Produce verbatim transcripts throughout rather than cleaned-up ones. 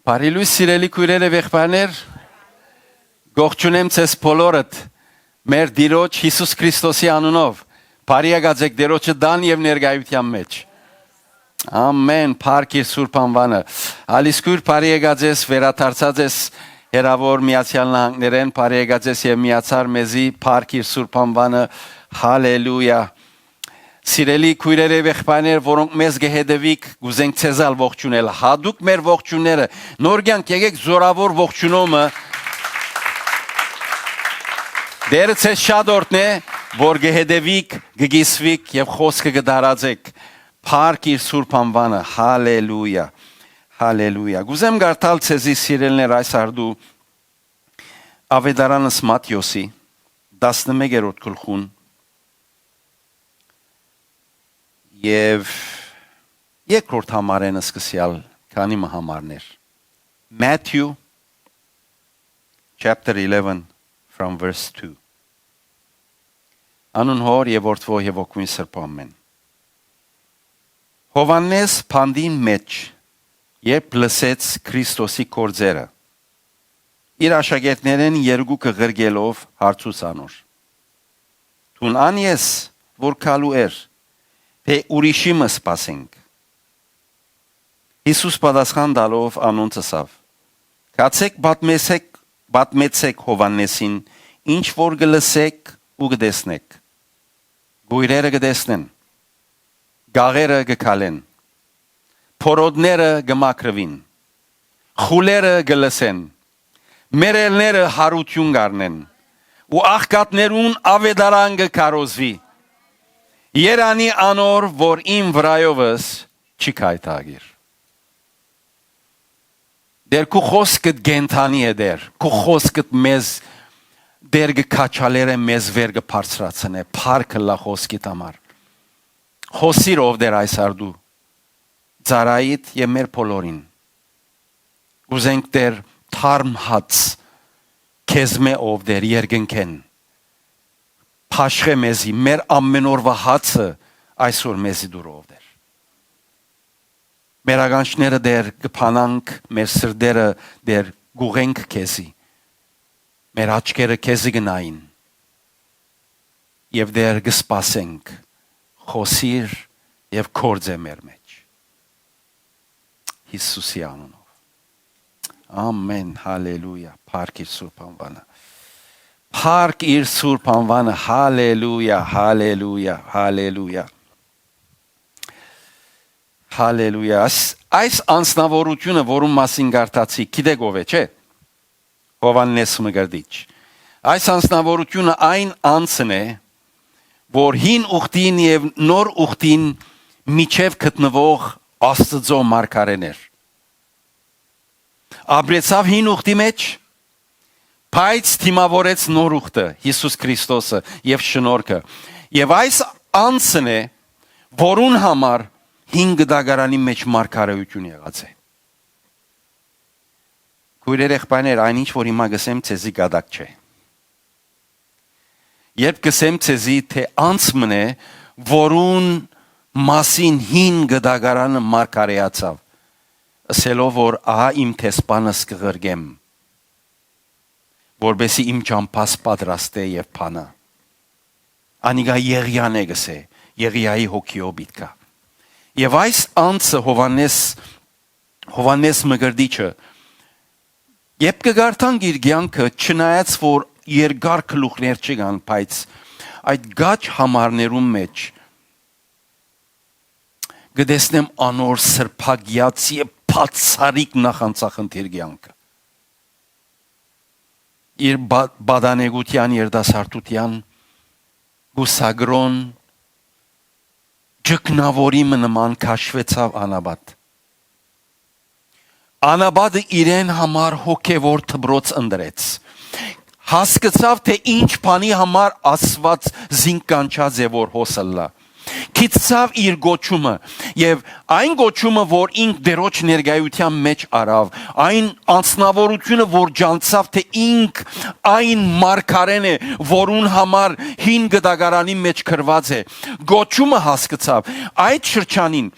Բարի լոյս, սիրելի քոյրեր եւ եղբայրներ, կողջունեմ ձեզ բոլորդ մեր Տիրոջ Յիսուս Քրիստոսի անունով։ Բարի եկած եք Տիրոջը տան եւ ներկայութեան մէջ։ Ամեն, փառք իր սուրբ անուանը։ Ալիս քոյր, բարի եկած ես, վերադարձած ես հեռաւոր Միացեալ Նահանգներէն, բարի եկած ես եւ միացար մեզի, փառք իր սուրբ անուանը։ Հալելույա։ Սիրելի քոյրեր եւ եղբայրներ, որոնք մեզ կը հետեւիք, կ'ուզենք ձեզ ալ ողջունել։ Յատուկ մեր ողջունները, նոր կեանք, եկեք զորաւոր ողջունումը։ Տէրը ձեզ շատ օրհնէ, որ կը հետեւիք, կը կիսուիք եւ խօսքը կը տարածեք։ Փառք իր սուրբ անուանը։ Հալելույա։ Հալելույա։ Կ'ուզեմ կարդալ ձեզի, սիրելիներ, այս արդու Աւետարանս Մատթէոսի տասնմէկերորդ գլխուն եւ երկրորդ համարէն սկսեալ քանի մը համարներ։ Matthew chapter eleven, from verse two. Անուն Հօր եւ Որդւոյ եւ Հոգւոյն Սրբոյ, ամեն։ Յովհաննէս բանտին մէջ, երբ լսեց Քրիստոսի գործերը, իր աշակերտներէն երկուքը ղրկելով հարցուց անոր. «Դուն ան ես, որ գալու էր, թէ ուրիշի մը սպասենք»։ Յիսուս պատասխան տալով անոնց ըսաւ. «Գացէք, պատմեցէք, պատմեցէք Յովհաննէսին, ինչ որ կը լսէք ու կը տեսնէք։ Կոյրերը կը տեսնեն, կաղերը կը քալեն, փորոտները կը մաքրուին, խուլերը կը լսեն, մեռելները յարութիւն կ'առնեն ու աղքատներուն աւետարան կը քարոզուի։ Երանի անոր, որ իմ վրայովս չի գայթակղիր»։ Տէր, քու խօսքդ կենդանի է, Տէր, քու խօսքդ մեզ, Տէր, կը քաչալերէ, մեզ վեր կը բարձրացնէ, փառք ըլլայ խօսքիդ համար։ Խօսիր, ով Տէր, այս արդու ծառայիդ եւ մեր բոլորին։ Կ'ուզենք, Տէր, թարմ հաց քեզմէ, ով Տէր, երկնքէն, բաշխէ մեզի, մեր ամէն օրուայ հացը այսօր մեզի տուր, ով Տէր։ Մեր ականջները, Տէր, կը բանանք, մեր սրտերը, Տէր, կ'ուղենք քեզի, մեր աչքերը քեզի կը նային եւ, Տէր, կը սպասենք, խօսիր եւ գործէ մեր մէջ։ Յիսուսի անունով։ Ամեն, հալելույա, փառք իր սուրբ անուանը։ Փառք իր սուրբ անուանը, հալելույա, հալելույա, հալելույա։ Հալելույա։ Այս, այս անձնաւորութիւնը, որուն մասին կարդացի, գիտեք ով է, չէ՞։ Յովհաննէս Մկրտիչ։ Այս անձնաւորութիւնը այն անձն է, որ հին ուխտին եւ նոր ուխտին միջեւ գտնուող Աստուծոյ մարգարէն էր։ Ապրեցաւ հին ուխտի մէջ, բայց դիմաւորեց նոր ուխտը, Յիսուս Քրիստոսը եւ շնորհքը։ Եւ այս անձն է, որուն համար հին կտակարանի մէջ մարգարէութիւն եղած է։ Քոյրեր, եղբայրներ, այն ինչ որ հիմա կ'ըսեմ, ձեզի կատակ չէ։ Երբ կ'ըսեմ ձեզի, թէ անձ մըն է, որուն մասին հին կտակարանը մարգարէացաւ, ըսելով որ ահա իմ դեսպանս կը ղրկեմ, որպեսզի իմ ճամբաս պատրաստէ եւ բանա։ Անիկա Եղիան է, կ'ըսէ, Եղիայի հոգիով պիտի գայ։ Եւ այս անձը Յովհաննէս, Յովհաննէս Մկրտիչը, երբ կը կարդանք իր կեանքը, չնայած որ երկար գլուխներ չկան, բայց այդ գաչ համարներուն մէջ կը տեսնեմ անոր սրբագեաց եւ բացառիկ նախանձախնդիր կեանքը։ Իր բա-, պատանեկութեան, երիտասարդութեան, կուսակրոն, ճգնաւորի մը նման քաշուեցաւ անապատ։ Անապատը իրեն համար հոգեվոր դպրոց ընտրեց։ Հասկցաւ, թէ ինչ բանի համար Աստուած զինք կանչած է, որ հոս ըլլայ։ Գիտցաւ իր կոչումը, եւ այն կոչումը, որ ինք Տէրոջ ներկայութեան մէջ առաւ, այն անձնաւորութիւնը, որ ջանցաւ, թէ ինք այն մարգարէն է, որուն համար հին կտակարանի մէջ գրուած է, կոչումը հասկցաւ, այդ շրջանին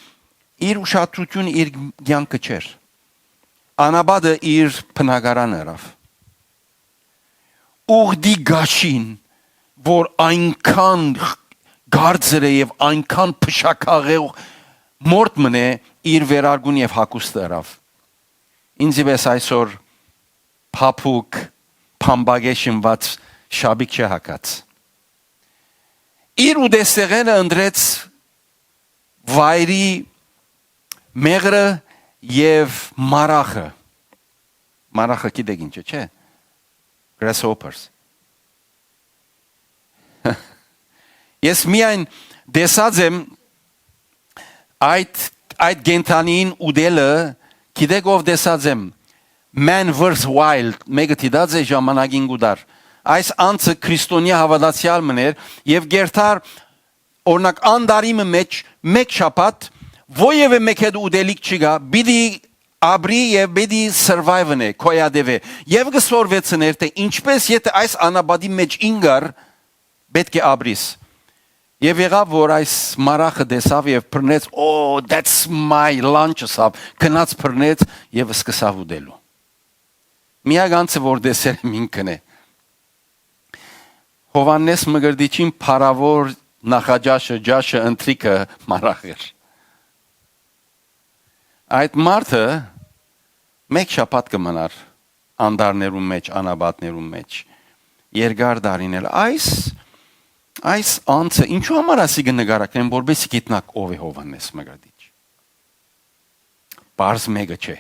իր ուշադրությունը իր կեանքը չէր։ անապատը իր բնակարանը ըրաւ։ Ուղդի գաշին, որ այնքան կարծր է եւ այնքան փշաքաղ է, մորթ մնե իր վերարկուն եւ հագուստը ըրաւ։ Ինձի վես այսօր փափուկ, փամբակե շնված շապիկ չէ հագած։ Իր ուտեստեղէնը ընտրեց վայրի մեղրը եւ մարախը։ Մարախը գիտեք ինչ է, չէ՞։ Grasshoppers։ Ես միայն տեսած եմ այդ, այդ կենդանին ուտելը, գիտեք ով տեսած եմ, Man versus Wild, մեկը դիտած է ժամանակին կու դար։ Այս անձը քրիստոնեայ հաւատացեալ մըն էր եւ կերթար, օրինակ, անտառի մը մէջ, մէկ շաբաթ, ոեւէ մէկ հետ ուտելիք չի գայ, պիտի ապրի եւ պիտի survive-նէ, գոյատեւէ։ Եւ կը սորվեցնէր, թէ ինչպէս եթէ այս անապատի մէջ ինկար, պէտք է ապրիս։ Եւ եղաւ, որ այս մարախը տեսաւ եւ բռնեց, "Oh, that's my lunch", ըսաւ, գնաց բռնեց եւ սկսաւ ուտելու։ Միակ անձը, որ տեսեր եմ, ինքն է։ Յովհաննէս Մկրտիչին փառաւոր նախաճաշը, ճաշը, ընթրիքը մարախ էր։ Այդ մարդը մէկ շաբաթ կը մնար անտառներուն մէջ, անապատներուն մէջ, երկար տարիներ։ Այս, այս անձը, ինչու համար ասի կը նկարագրեմ, որպեսզի գիտնաք ով է Յովհաննէս Մկրտիչ։ Պարզ մեկը չէ։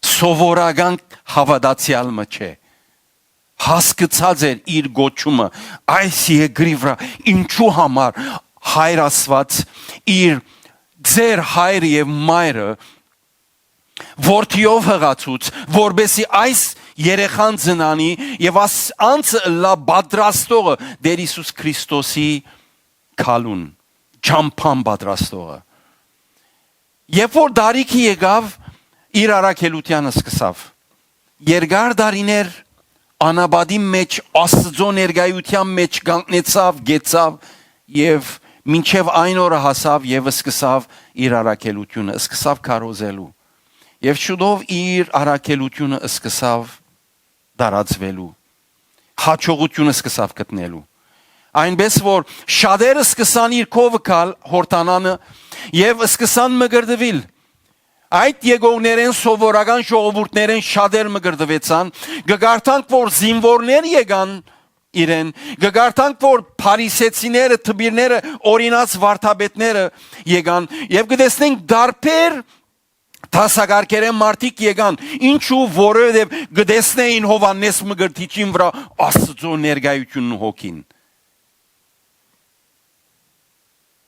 Սովորական հաւատացեալ մը չէ։ Հասկցած էր իր գոչումը այս երկրի վրայ, ինչու համար Հայր Աստուած իր ձեր հայրը եւ մայրը որդիով յղացուց, որպեսզի այս երեխան ծնանի եւ աս անձը ըլլայ պատրաստողը Տեր Յիսուս Քրիստոսի քալուն, ճամբան պատրաստողը։ Երբ որ տարիքը եկաւ, իր առաքելութեանը սկսաւ։ Երկար տարիներ անապատի մէջ, Աստուծոյ ներկայութեան մէջ կանգնեցաւ, գեցաւ եւ մինչեւ այն օրը հասաւ եւ սկսաւ իր առաքելութիւնը, սկսաւ քարոզելու։ Եւ շուտով իր առաքելութիւնը սկսաւ տարածուելու, յաջողութիւնը սկսաւ գտնելու։ Այնպէս որ շատերը սկսան իր քովը գալ Յորդանանը եւ սկսան մկրտուիլ։ Այդ եկողներէն, սովորական ժողովուրդներէն շատեր մկրտուեցան։ Կը կարդանք, որ զինուորներ եկան իրեն, կը կարդանք, որ փարիսեցիները, դպիրները, օրինաց վարդապետները եկան, եւ կը տեսնենք դարբեր դասակարգերէն մարդիկ եկան, ինչու, որովհետեւ կը տեսնէին Յովհաննէս Մկրտիչին վրայ Աստուծոյ ներկայութիւնն ու հոգին։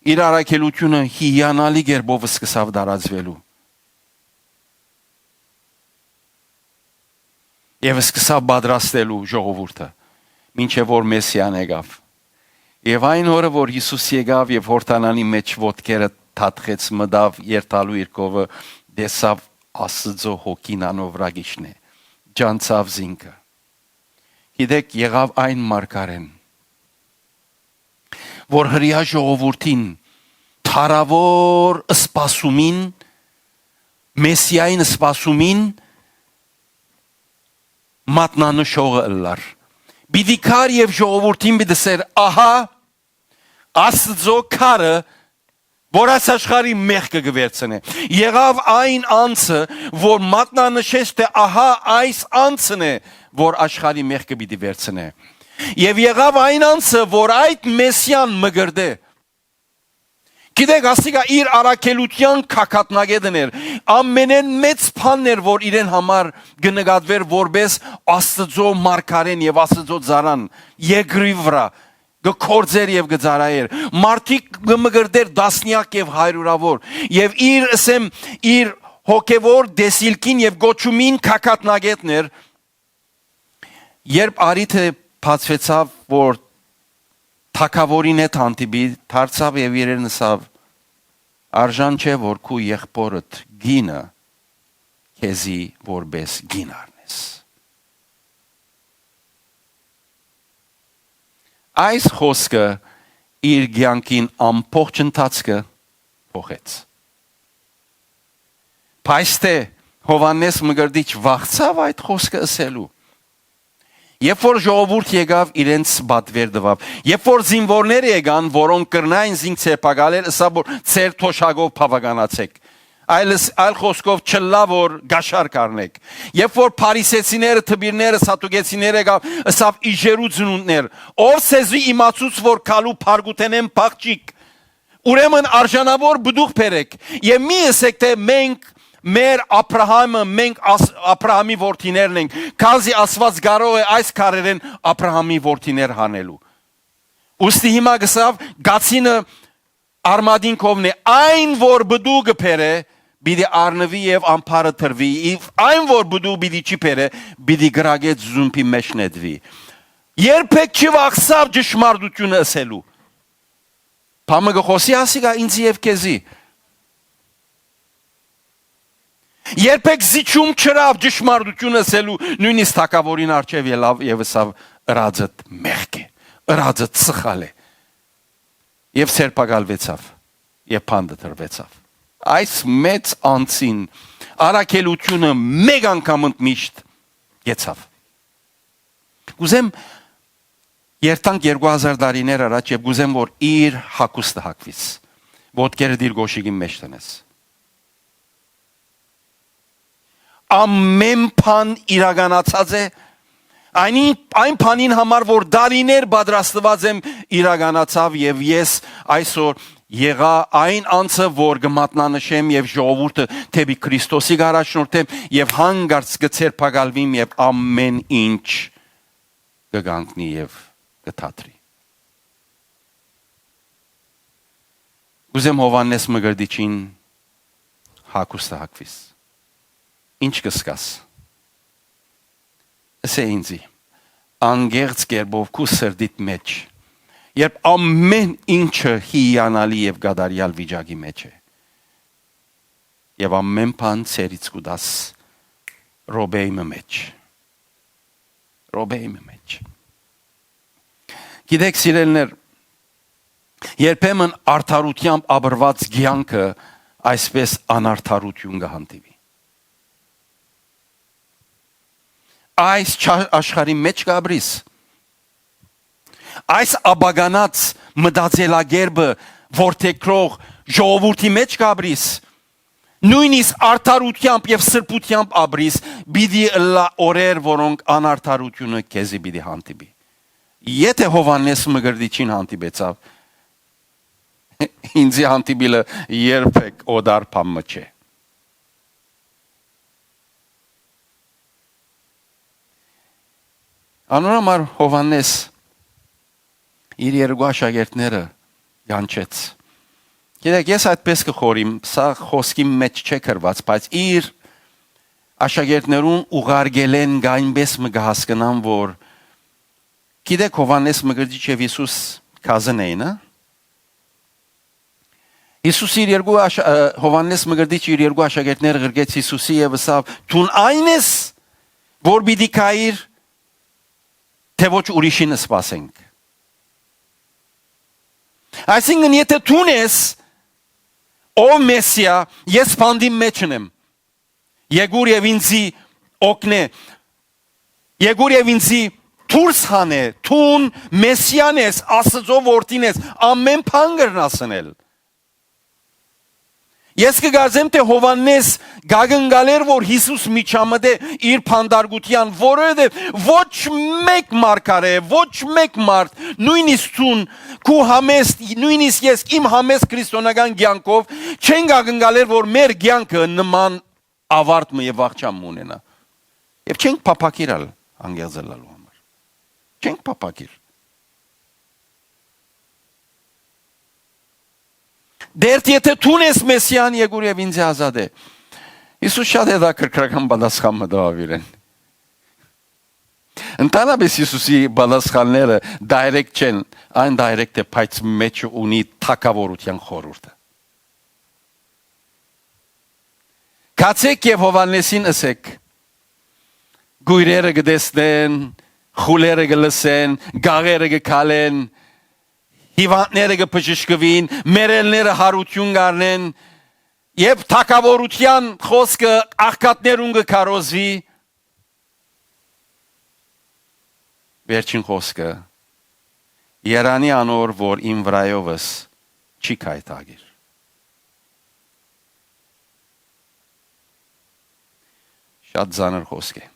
Իր առաքելութիւնը հիանալի կերպով սկսաւ տարածուելու եւ սկսաւ պատրաստելու ժողովուրդը, մինչեւ որ Մեսիան եկաւ։ Եւ այն օրը, որ Յիսուս եկաւ եւ Յորդանանի մէջ ոտքերը թաթխեց, մտաւ երթալու իր քովը, տեսաւ Աստուծոյ հոգին անոր վրայ կ'իջնէ, ճանչցաւ զինքը։ Գիտեք, եղաւ այն մարգարէն, որ հրեայ ժողովուրդին դարաւոր սպասումին, Մեսիային սպասումին մատնանշողը ըլլար։ Պիտի գար եւ ժողովուրդին պիտի ըսէր. "Ահա, Աստուծոյ քարը, որ այս աշխարհի մեղքը կը վերցնէ"։ Եղաւ այն անձը, որ մատնանշեց, թէ ահա այս անձն է, որ աշխարհի մեղքը պիտի վերցնէ։ Եւ եղաւ այն անձը, որ այդ Մեսիան մկրտէ։ Գիտեք, ասիկա իր առաքելութեան գագաթնակետն էր, ամենէն մեծ բանն էր, որ իրեն համար կը նկատուէր որպէս Աստուծոյ մարգարէն եւ Աստուծոյ ծառան երկրի վրայ կը գործէր եւ կը ծառայէր։ Մարդիկ կը մկրտէր տասնեակ եւ հարիւրաւոր, եւ իր, ըսեմ, իր հոգեւոր տեսիլքին եւ կոչումին գագաթնակետն էր, երբ առիթը բացուեցաւ, որ թագաւորին հետ հանդիպի, դարձաւ եւ իրեն ըսաւ. "Արժան չէ, որ քու եղբորդ կինը քեզի որպէս կին առնես"։ Այս խօսքը իր կեանքին ամբողջ ընթացքը փոխեց։ Բայց թէ Յովհաննէս Մկրտիչ վախցաւ այդ խօսքը ըսելու։ Երբ որ ժողովուրդ եկաւ, իրենց պատուէր տուաւ։ Երբ որ զինուորները եկան, որոնք կրնային զինք ձերբակալել, ըսաւ որ ձեր թոշակով բաւականացէք։ Այլ, այլ խօսքով, չըլլայ որ կաշառք առնէք։ Երբ որ փարիսեցիները, դպիրները, սատուկեցիները եկան, ըսաւ. «Իժերու ծնունդներ, ով ձեզի իմացուց որ գալու բարկութենէն փախչիք, ուրեմն արժանաւոր պտուղ բերէք եւ մի ըսէք թէ մենք մեր Աբրահամը, մենք Աս-, Աբրահամի որդիներն ենք, քանզի Աստուած կարող է այս քարերէն Աբրահամի որդիներ հանելու»։ Ուստի հիմա գսաւ. «Կացինը արմատին կովն է, այն որ պտուղ կը բերէ, պիտի առնուի եւ ամբարը դրուի, եւ այն որ պտուղ պիտի չի բերէ, պիտի կրակէ զումբի մէջ նետուի»։ Երբեք չի վախցաւ ճշմարտությունը ըսելու։ Բան մը կը խօսի ասիկա ինձ եւ քեզի։ Երբեք զիջում չըրաւ ճշմարտությունը ըսելու, նոյնիսկ թագաւորին առջեւ ելաւ եւ ըսաւ. «Ըրածդ մեղք է, ըրածդ սխալ է»։ Եւ ձերբակալուեցաւ, եւ բանտը դրուեցաւ։ Այս մեծ անձին առաքելությունը մէկ անգամ ընդմիշտ գեցաւ։ Կուզեմ երթանք երկու հազար տարիներ առաջ եւ կուզեմ որ իր հագուստը հագուիս, ոտքերդ իր կոշիկին մէջ դնես։ Ամեն բան իրականացած է, այն, այն բանին համար որ դարիներ պատրաստուած եմ, իրականացաւ, եւ ես այսօր եղայ այն անձը որ կը մատնանշեմ եւ ժողովուրդը դէպի Քրիստոսի կ'առաջնորդեմ եւ հանկարծ կը ձերբակալուիմ եւ ամեն ինչ կը կանգնի եւ կը դադրի։ Կուզեմ Յովհաննէս Մկրտիչին հագուստը հագուիս։ Ի՞նչ կ'ըսկաս։ Ըսէ ինծի, անկեղծ կերպով քու սրտիդ մէջ, երբ ամեն ինչը հիանալի եւ կատարեալ վիճակի մէջ է, եւ ամեն բան ցերից կու տաս ռոպեի մը մէջ։ Ռոպեի մը մէջ։ Գիտեք, սիրելիներ, երբեմն արդարութեամբ ապրուած կեանքը այսպէս անարդարութիւն կը հանդիպի։ Այս չա-, աշխարհի մէջ կ'ապրիս, այս աբականած մտածելակերպը որդեգրող ժողովուրդի մէջ կ'ապրիս, նոյնիսկ արդարութեամբ եւ սրբութեամբ ապրիս, պիտի ըլլայ օրեր, որոնք անարդարութիւնը քեզի պիտի հանդիպի։ Եթէ Յովհաննէս Մկրտիչին հանդիպեցաւ, ինծի հանդիպիլը երբեք օտար բան մը չէ։ Անոր համար Յովհաննէս իր երկու աշակերտները կանչեց։ Գիտեք, ես այդպես կը խորհեմ, սա խօսքի մէջ չէ գրուած, բայց իր աշակերտներուն ուղարկելէն կը այնպէս մը կը հասկնամ, որ, գիտեք, Յովհաննէս Մկրտիչ եւ Յիսուս cousin էին, հա՞։ Յիսուս իր երկու աշ-, ը, Յովհաննէս Մկրտիչ իր երկու աշակերտները ղրկեց Յիսուսի եւ ըսաւ. «Դուն այն ես, որ պիտի գայիր, թէ ոչ ուրիշին սպասենք»։ Այսինքն, եթէ դուն ես, ով Մեսիա, ես բանտին մէջ եմ։ Եկուր եւ ինձի օգնէ։ Եկուր եւ ինձի դուրս հանէ, դուն Մեսիան ես, Աստուծոյ որդին ես, ամեն բան կրնաս ընել։ Ես կը կարծեմ թէ Յովհաննէս կակնկալէր որ Յիսուս միջամտէ իր բանտարկութեան, որովհետեւ ոչ մէկ մարգարէ, ոչ մէկ մարդ, նոյնիսկ դուն, քու համեստ, նոյնիսկ ես իմ համեստ քրիստոնական կեանքով չեն կակնկալեր որ մեր կեանքը նման ավարտ մը եւ վախճան մը ունենայ։ Եւ չենք փափաքիր ալ անկեղծ ըլլալու համար։ Չենք փափաքիր։ Դերդ, եթէ դուն ես Մեսիան, եկուր եւ ինձ ազատէ։ Յիսուս շատ հետաքրքրական պատասխան մը տուաւ իրեն։ Ընդհանրապես Յիսուսի պատասխանները direct չեն, այն direct է, բայց մեջը ունի թագաւորութեան խորհուրդը։ Գացէք եւ Յովհաննէսին ըսէք. կոյրերը կը տեսնեն, խուլերը կը լսեն, գաղերը կը քալեն, հիւանդները կը բժշկուին, մեռելները յարութիւն կ'առնեն, երբ թագաւորութեան խօսքը աղքատներուն կը քարոզուի, վերջին խօսքը. «Երանի անոր, որ իմ վրայովս չի գայթակիր»։ Շատ ծանր խօսք է։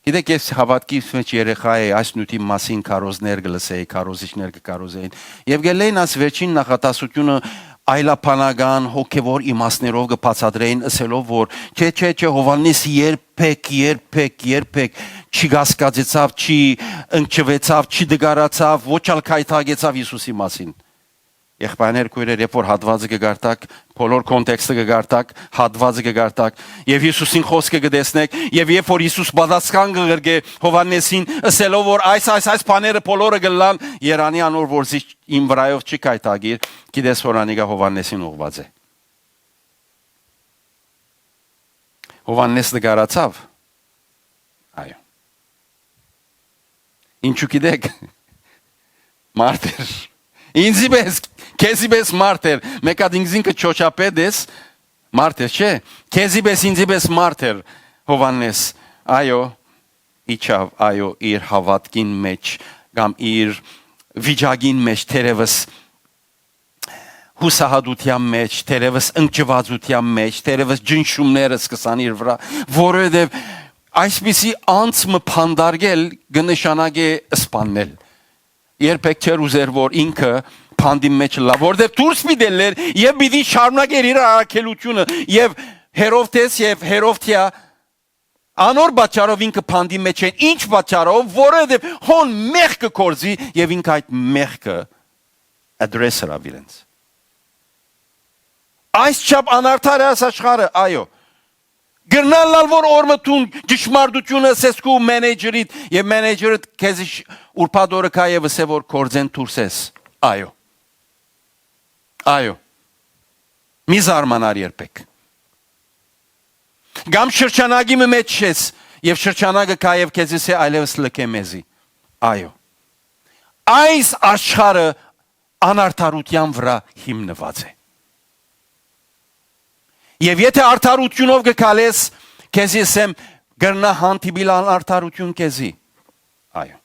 Գիտէք, ես հաւատքիս մէջ երեխայ էի, այս նիւթի մասին քարոզներ կը լսէի, քարոզիչներ կը քարոզէին։ Եւ գելլէին այս վերջին նախատասությունը այլաբանական, հոգեւոր իմաստներով կը բացատրէին, ըսելով որ, չէ, չէ, չէ, Յովհաննէս երբեք, երբեք, երբեք չի կասկածեցաւ, չի ընկճուեցաւ, չի դգարացաւ, ոչ ալ գայթակեցաւ Յիսուսի մասին։ Եղբայրներ, քոյրեր, երբ որ հատուածը կը կարդաք, բոլոր կոնտեքստը կը կարդաք, հատուածը կը կարդաք, եւ Յիսուսին խօսքը կը տեսնեք, եւ երբ որ Յիսուս պատասխան կը ղրկէ Յովհաննէսին, ըսելով որ այս, այս, այս բաները բոլորը կ'ըլլան, երանի անոր որ զի իմ վրայով չի գայթակիր, գիտես որ անիկա Յովհաննէսին ուղղուած է։ Յովհաննէս նկարացաւ։ Այո։ Ինչու գիտեք։ Մարդ էր։ Ինձի պես, քեզի պես մարդ էր։ Մէկ հատ ինքզին կը չոչապետ ես, մարդ էր, չէ՞։ Քեզի պես, ինձի պես մարդ էր Յովհաննէս։ Այո, իջաւ, այո, իր հաւատքին մէջ կամ իր վիճակին մէջ թերեւս հուսահատութեան մէջ, թերեւս ընկճուածութեան մէջ, թերեւս ջնջումները սկսան իր վրայ, որովհետեւ այսպիսի անձ մը փանդարկել կը նշանակէ սպաննել։ Երբեք չէր ուզեր որ ինքը փանդին մէջ ըլլայ, որովհետեւ դուրս պիտի ելլէր եւ պիտի շարունակէր իր առաքելութիւնը եւ Հերովդէս եւ Հերովդիա անոր պատճառով ինքը փանդի մէջ են, ինչ պատճառով, որովհետեւ հոն մեղքը կորզի եւ ինքը այդ մեղքը address ըրաւ իրենց։ Այսչափ անարդար է այս աշխարհը, այո։ Կրնալ լալ որ օրը դուն ճշմարտությունը ըսես քու մենեջերիդ եւ մենեջերդ քեզի շ-, ուրբաթ օրը կայ եւ ըսե որ կորձէն դուրս ես, այո։ Այո։ Մի զարմանար երբեք։ Կամ շրջանակի մը մէջ ես եւ շրջանակը կայ եւ քեզի սե այլեւս լքե մեզի։ Այո։ Այս աշխարհը անարդարութեան վրայ հիմնուած է։ Եւ եթէ արդարութիւնով կը քալես, քեզի ըսեմ, կրնայ հանդիպիլ անարդարութիւն քեզի։ Այո։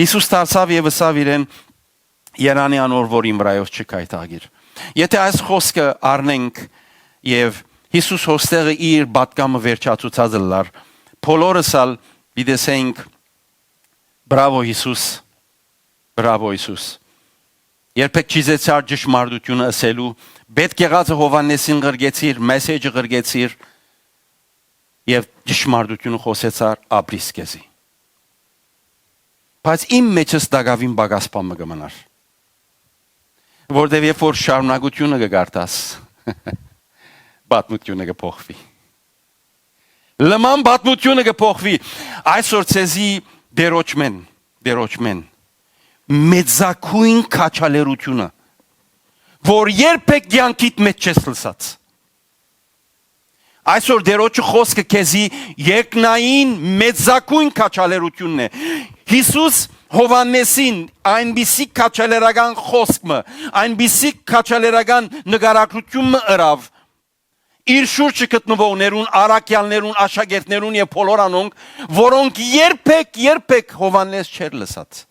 Յիսուս դարձաւ եւ ըսաւ իրեն. «Երանի անոր, որ իմ վրայով չկայտագիր»։ Եթէ այս խօսքը առնենք եւ Յիսուս հոստեղը իր պատգամը վերջացուցած ըլլար, բոլորս ալ պիտի ըսենք. «Բրավո, Յիսուս, բրավո, Յիսուս»։ Երբեք չիզեցար ճշմարտությունը ըսելու, պետք եղածը Յովհաննեսին ղրկեցիր, մեսեջը ղրկեցիր եւ ճշմարտությունը խօսեցար, ապրիս քեզի։ Բայց իմ մեջս տակաւին պակաս բան մը կը մնար, որտեւ երբ որ շարունակությունը կը կարդաս, պատմությունը կը փոխվի։ Լման պատմությունը կը փոխվի։ Այսօր ցեզի դերոճմեն, դերոճմեն մեծագույն քաջալերությունը, որ երբեք կյանքիդ մեջ չես լսած։ Այսօր դերոճը խոսքը քեզի երկնային մեծագույն քաջալերությունն է։ Յիսուս Յովհաննեսին այնպիսի քաջալերական խոսք մը, այնպիսի քաջալերական նկարագրություն մը ըրավ, իր շուրջը գտնուողներուն, առաքյալներուն, աշակերտներուն եւ բոլոր անոնք, որոնք երբեք, երբեք Յովհաննես չէր լսած։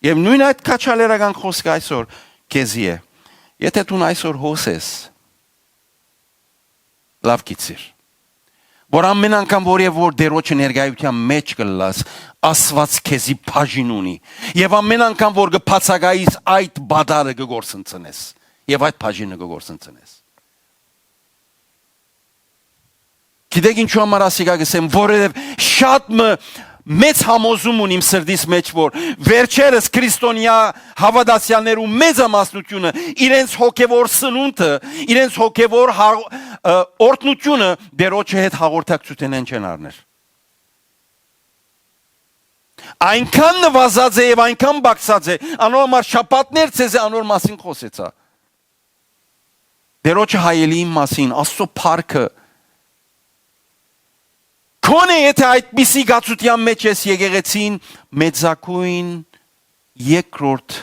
Եւ նոյն այդ քաջալերական խոսքը այսօր քեզի է։ Եթէ դուն այսօր հոս ես, լաւ գիտցիր, որ ամեն անգամ որ եւ որ Տերոջը ներկայութեան մեջ կլլաս, Աստուած քեզի բաժին ունի, եւ ամեն անգամ որ կը բացակայիս, այդ պատառը կը գործընծնես, եւ այդ բաժինը կը գործընծնես։ Գիտեք ինչու համար ասիկա կ'ըսեմ, որովհետեւ շատ մը մեծ համոզում ունիմ սրտիս մեջ, որ վերջերս քրիստոնեայ հաւատացյալներու մեծամասնությունը իրենց հոգեվոր սնունդը, իրենց հոգեվոր հա-, ը, օրհնությունը Տերոջը հետ հաղորդակցութենէն չեն առներ։ Այնքան նվազած է եւ այնքան բակսած է, անոր համար շաբաթներ ցեզի անոր մասին խօսեցայ։ Տերոջը հայելիին մասին, Աստծո փառքը։ Քոնէ եթէ այդպիսի գացության մեջ ես, եկեղեցին մեծագույն երկրորդ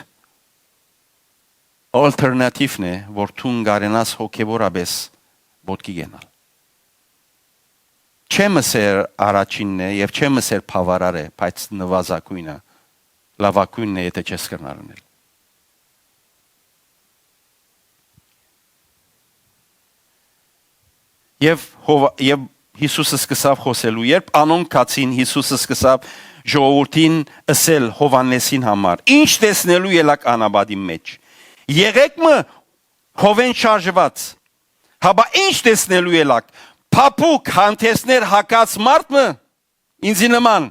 ալթերնատիվն է, որ դուն կարենաս հոգեւորապէս ոտքի կենալ։ Չեմ ըսեր առաջինն է եւ չեմ ըսեր բաւարար է, բայց նուազագոյնը, լաւագոյնն է, եթէ չես կրնար ընել։ Եւ Յովա-, եւ Յիսուս սկսաւ խօսելու։ Երբ անոնք գացին, Յիսուս սկսաւ ժողովուրդին ըսել Յովհաննէսին համար. «Ի՞նչ տեսնելու ելաք անապատին մէջ։ Եղեք մը հովէն շարժուած։ Հապա ի՞նչ տեսնելու ելաք։ Փափուկ հանդերձներ հագած մարդ մը, ինձի նման»։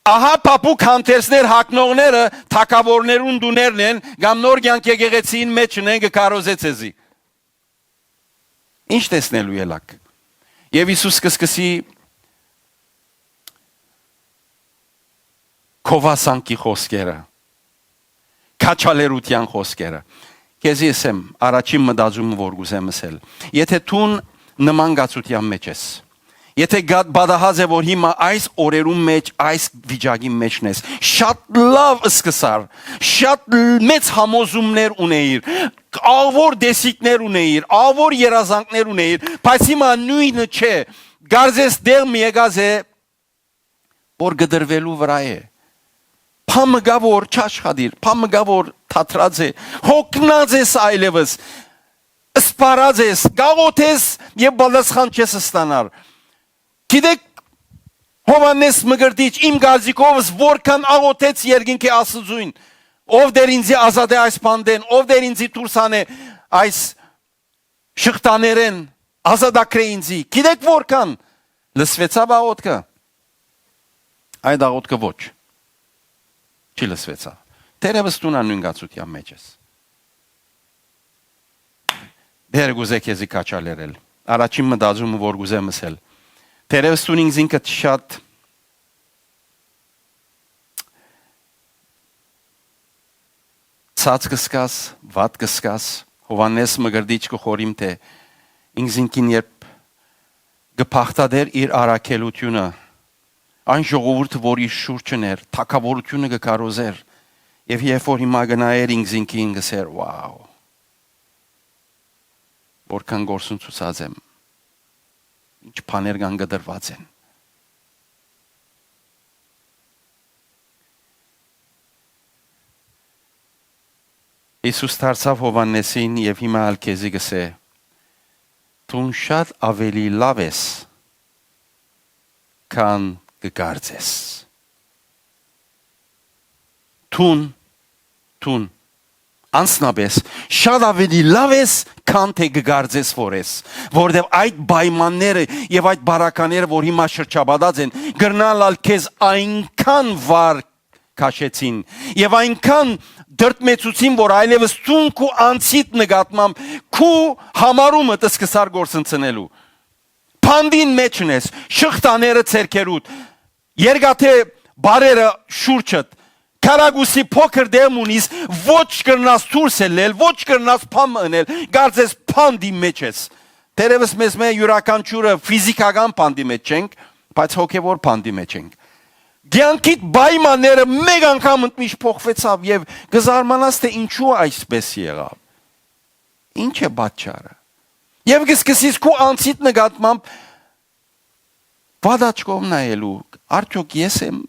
Ահա փափուկ հանդերձներ հագնողները թագաւորներուն տուներն են կամ նոր կյանք եկեղեցին մէջն են, կը քարոզե ձեզի։ Ի՞նչ տեսնելու ելաք։ Եւ Յիսուս կը սկսի գովասանքի խօսքերը, քաջալերութեան խօսքերը։ Քեզի ըսեմ, առաջին մտածումը որ կ'ուզեմ ըսել, եթէ դուն նման կացութեան մէջ ես, եթէ գա-, պատահած է որ հիմա այս օրերուն մէջ, այս վիճակին մէջն ես, շատ լաւ սկսար, շատ լ-, մեծ համոզումներ ունեիր, աղ որ տեսիքներ ունեիր, աղ որ երազանքներ ունեիր, բայց հիմա նոյնը չէ, կարծես դեղ մը եկած է, որ կտրուելու վրայ է։ Բան մը կայ որ չաշխատիր, բան մը կայ որ թատրած է, հոգնած ես այլեւս, սպառած ես, գաղութ ես եւ պատասխան չես ստանար։ Գիտեք, Յովհաննէս Մկրտիչ իմ կարծիքովս որքան աղօթեց երկնքի Աստուծոյն, ով դեր ինձի ազատէ այս բանտէն, ով դեր ինձի դուրս անէ այս շղթաներէն, ազատագրէ ինձի։ Գիտեք որքան լսուեցաւ աղօթքը։ Այդ աղօթքը ոչ, չի լսուեցաւ։ Դերևս դուն ան նոյն կացութեան մէջ ես։ Դերը կ'ուզէ քեզի քաջալերել։ Առաջին մտածումը որ կ'ուզեմ ըսել, դերևս դուն ինքզինքդ շատ ցած կը զգաս, վատ կը զգաս, Յովհաննէս Մկրտիչ կը խորհիմ թէ ինքզինքին երբ կը բաղդատէր իր առաքելութիւնը, այն ժողովուրդը որ իր շուրջն էր, թագաւորութիւնը կը քարոզէր, եւ երբ որ հիմա կը նայէր ինքզինքին կ'ըսէր. «Wow, որքան գործունցուցած եմ, ինչ բաներ կան կտրուած են»։ Յիսուս դարձաւ Յովհաննէսին եւ հիմա ալ քեզի կ'ըսէ. «Դուն շատ աւելի լաւ ես, քան կը կարծես»։ Դուն, դուն անձնապէս շատ աւելի լաւ ես, քան թէ կը կարծես որ ես, որովհետեւ այդ պայմանները եւ այդ բարակաները որ հիմա շրջապատած են, կրնան ալ քեզ այնքան վար քաշեցին եւ այնքան դրդմեցուցին, որ այլեւս դուն քու անձիդ նկատմամբ քու համարումդ սկսար գործընծնելու։ Բանտին մէջն ես, շղթաները ձեռքերուդ, երկաթե բարերը շուրջդ, քարակուսի փոքր դերմ ունիս, ոչ կրնաս դուրս ելլել, ոչ կրնաս բան մը ընել, կարծես բանտի մէջ ես։ Դերևս մեզ մէ յուրաքանչիւրը ֆիզիքական բանտի մէջ չենք, բայց հոգեւոր բանտի մէջ ենք։ Կեանքիդ պայմանները մէկ անգամ ընդմիշտ փոխվեցաւ եւ կը զարմանաս թէ ինչու այսպես եղաւ, ինչ է պատճառը։ Եւ կը սկսես քու անձիդ նկատմամբ վատաչքով նայելու, արդյոք ես եմ,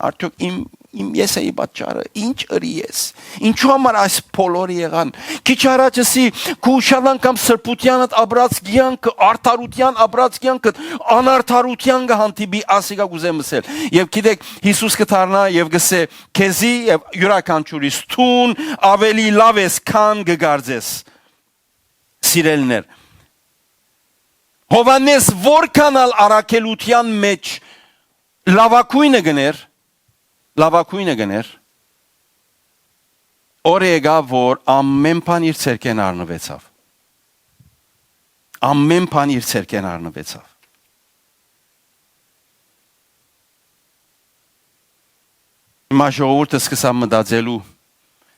արդյոք իմ, իմ ես էի պատճառը, ինչ ըրի ես, ինչու համար այս բոլորը եղան։ Քիչ առաջ ըսի, քու շատ անգամ սրբութեանդ ապրած կեանքը, արդարութեան ապրած կեանքը, անարդարութեան կը հանդիպի, ասիկա կ'ուզեմ ըսել։ Եւ գիտեք, Յիսուս կը դառնայ եւ կ'ըսէ, քեզի եւ յուրաքանչիւրիս, դուն աւելի լաւ ես, քան կը կարծես։ Սիրելիներ, Յովհաննէս որքան ալ առաքելութեան մէջ լաւագոյնը կ'ընէր, լաւագոյնը կ'ընէր, օր եկաւ որ ամէն բան իր ձեռքէն առնուեցաւ։ Ամէն բան իր ձեռքէն առնուեցաւ։ Հիմա ժողովուրդը սկսաւ մտածելու,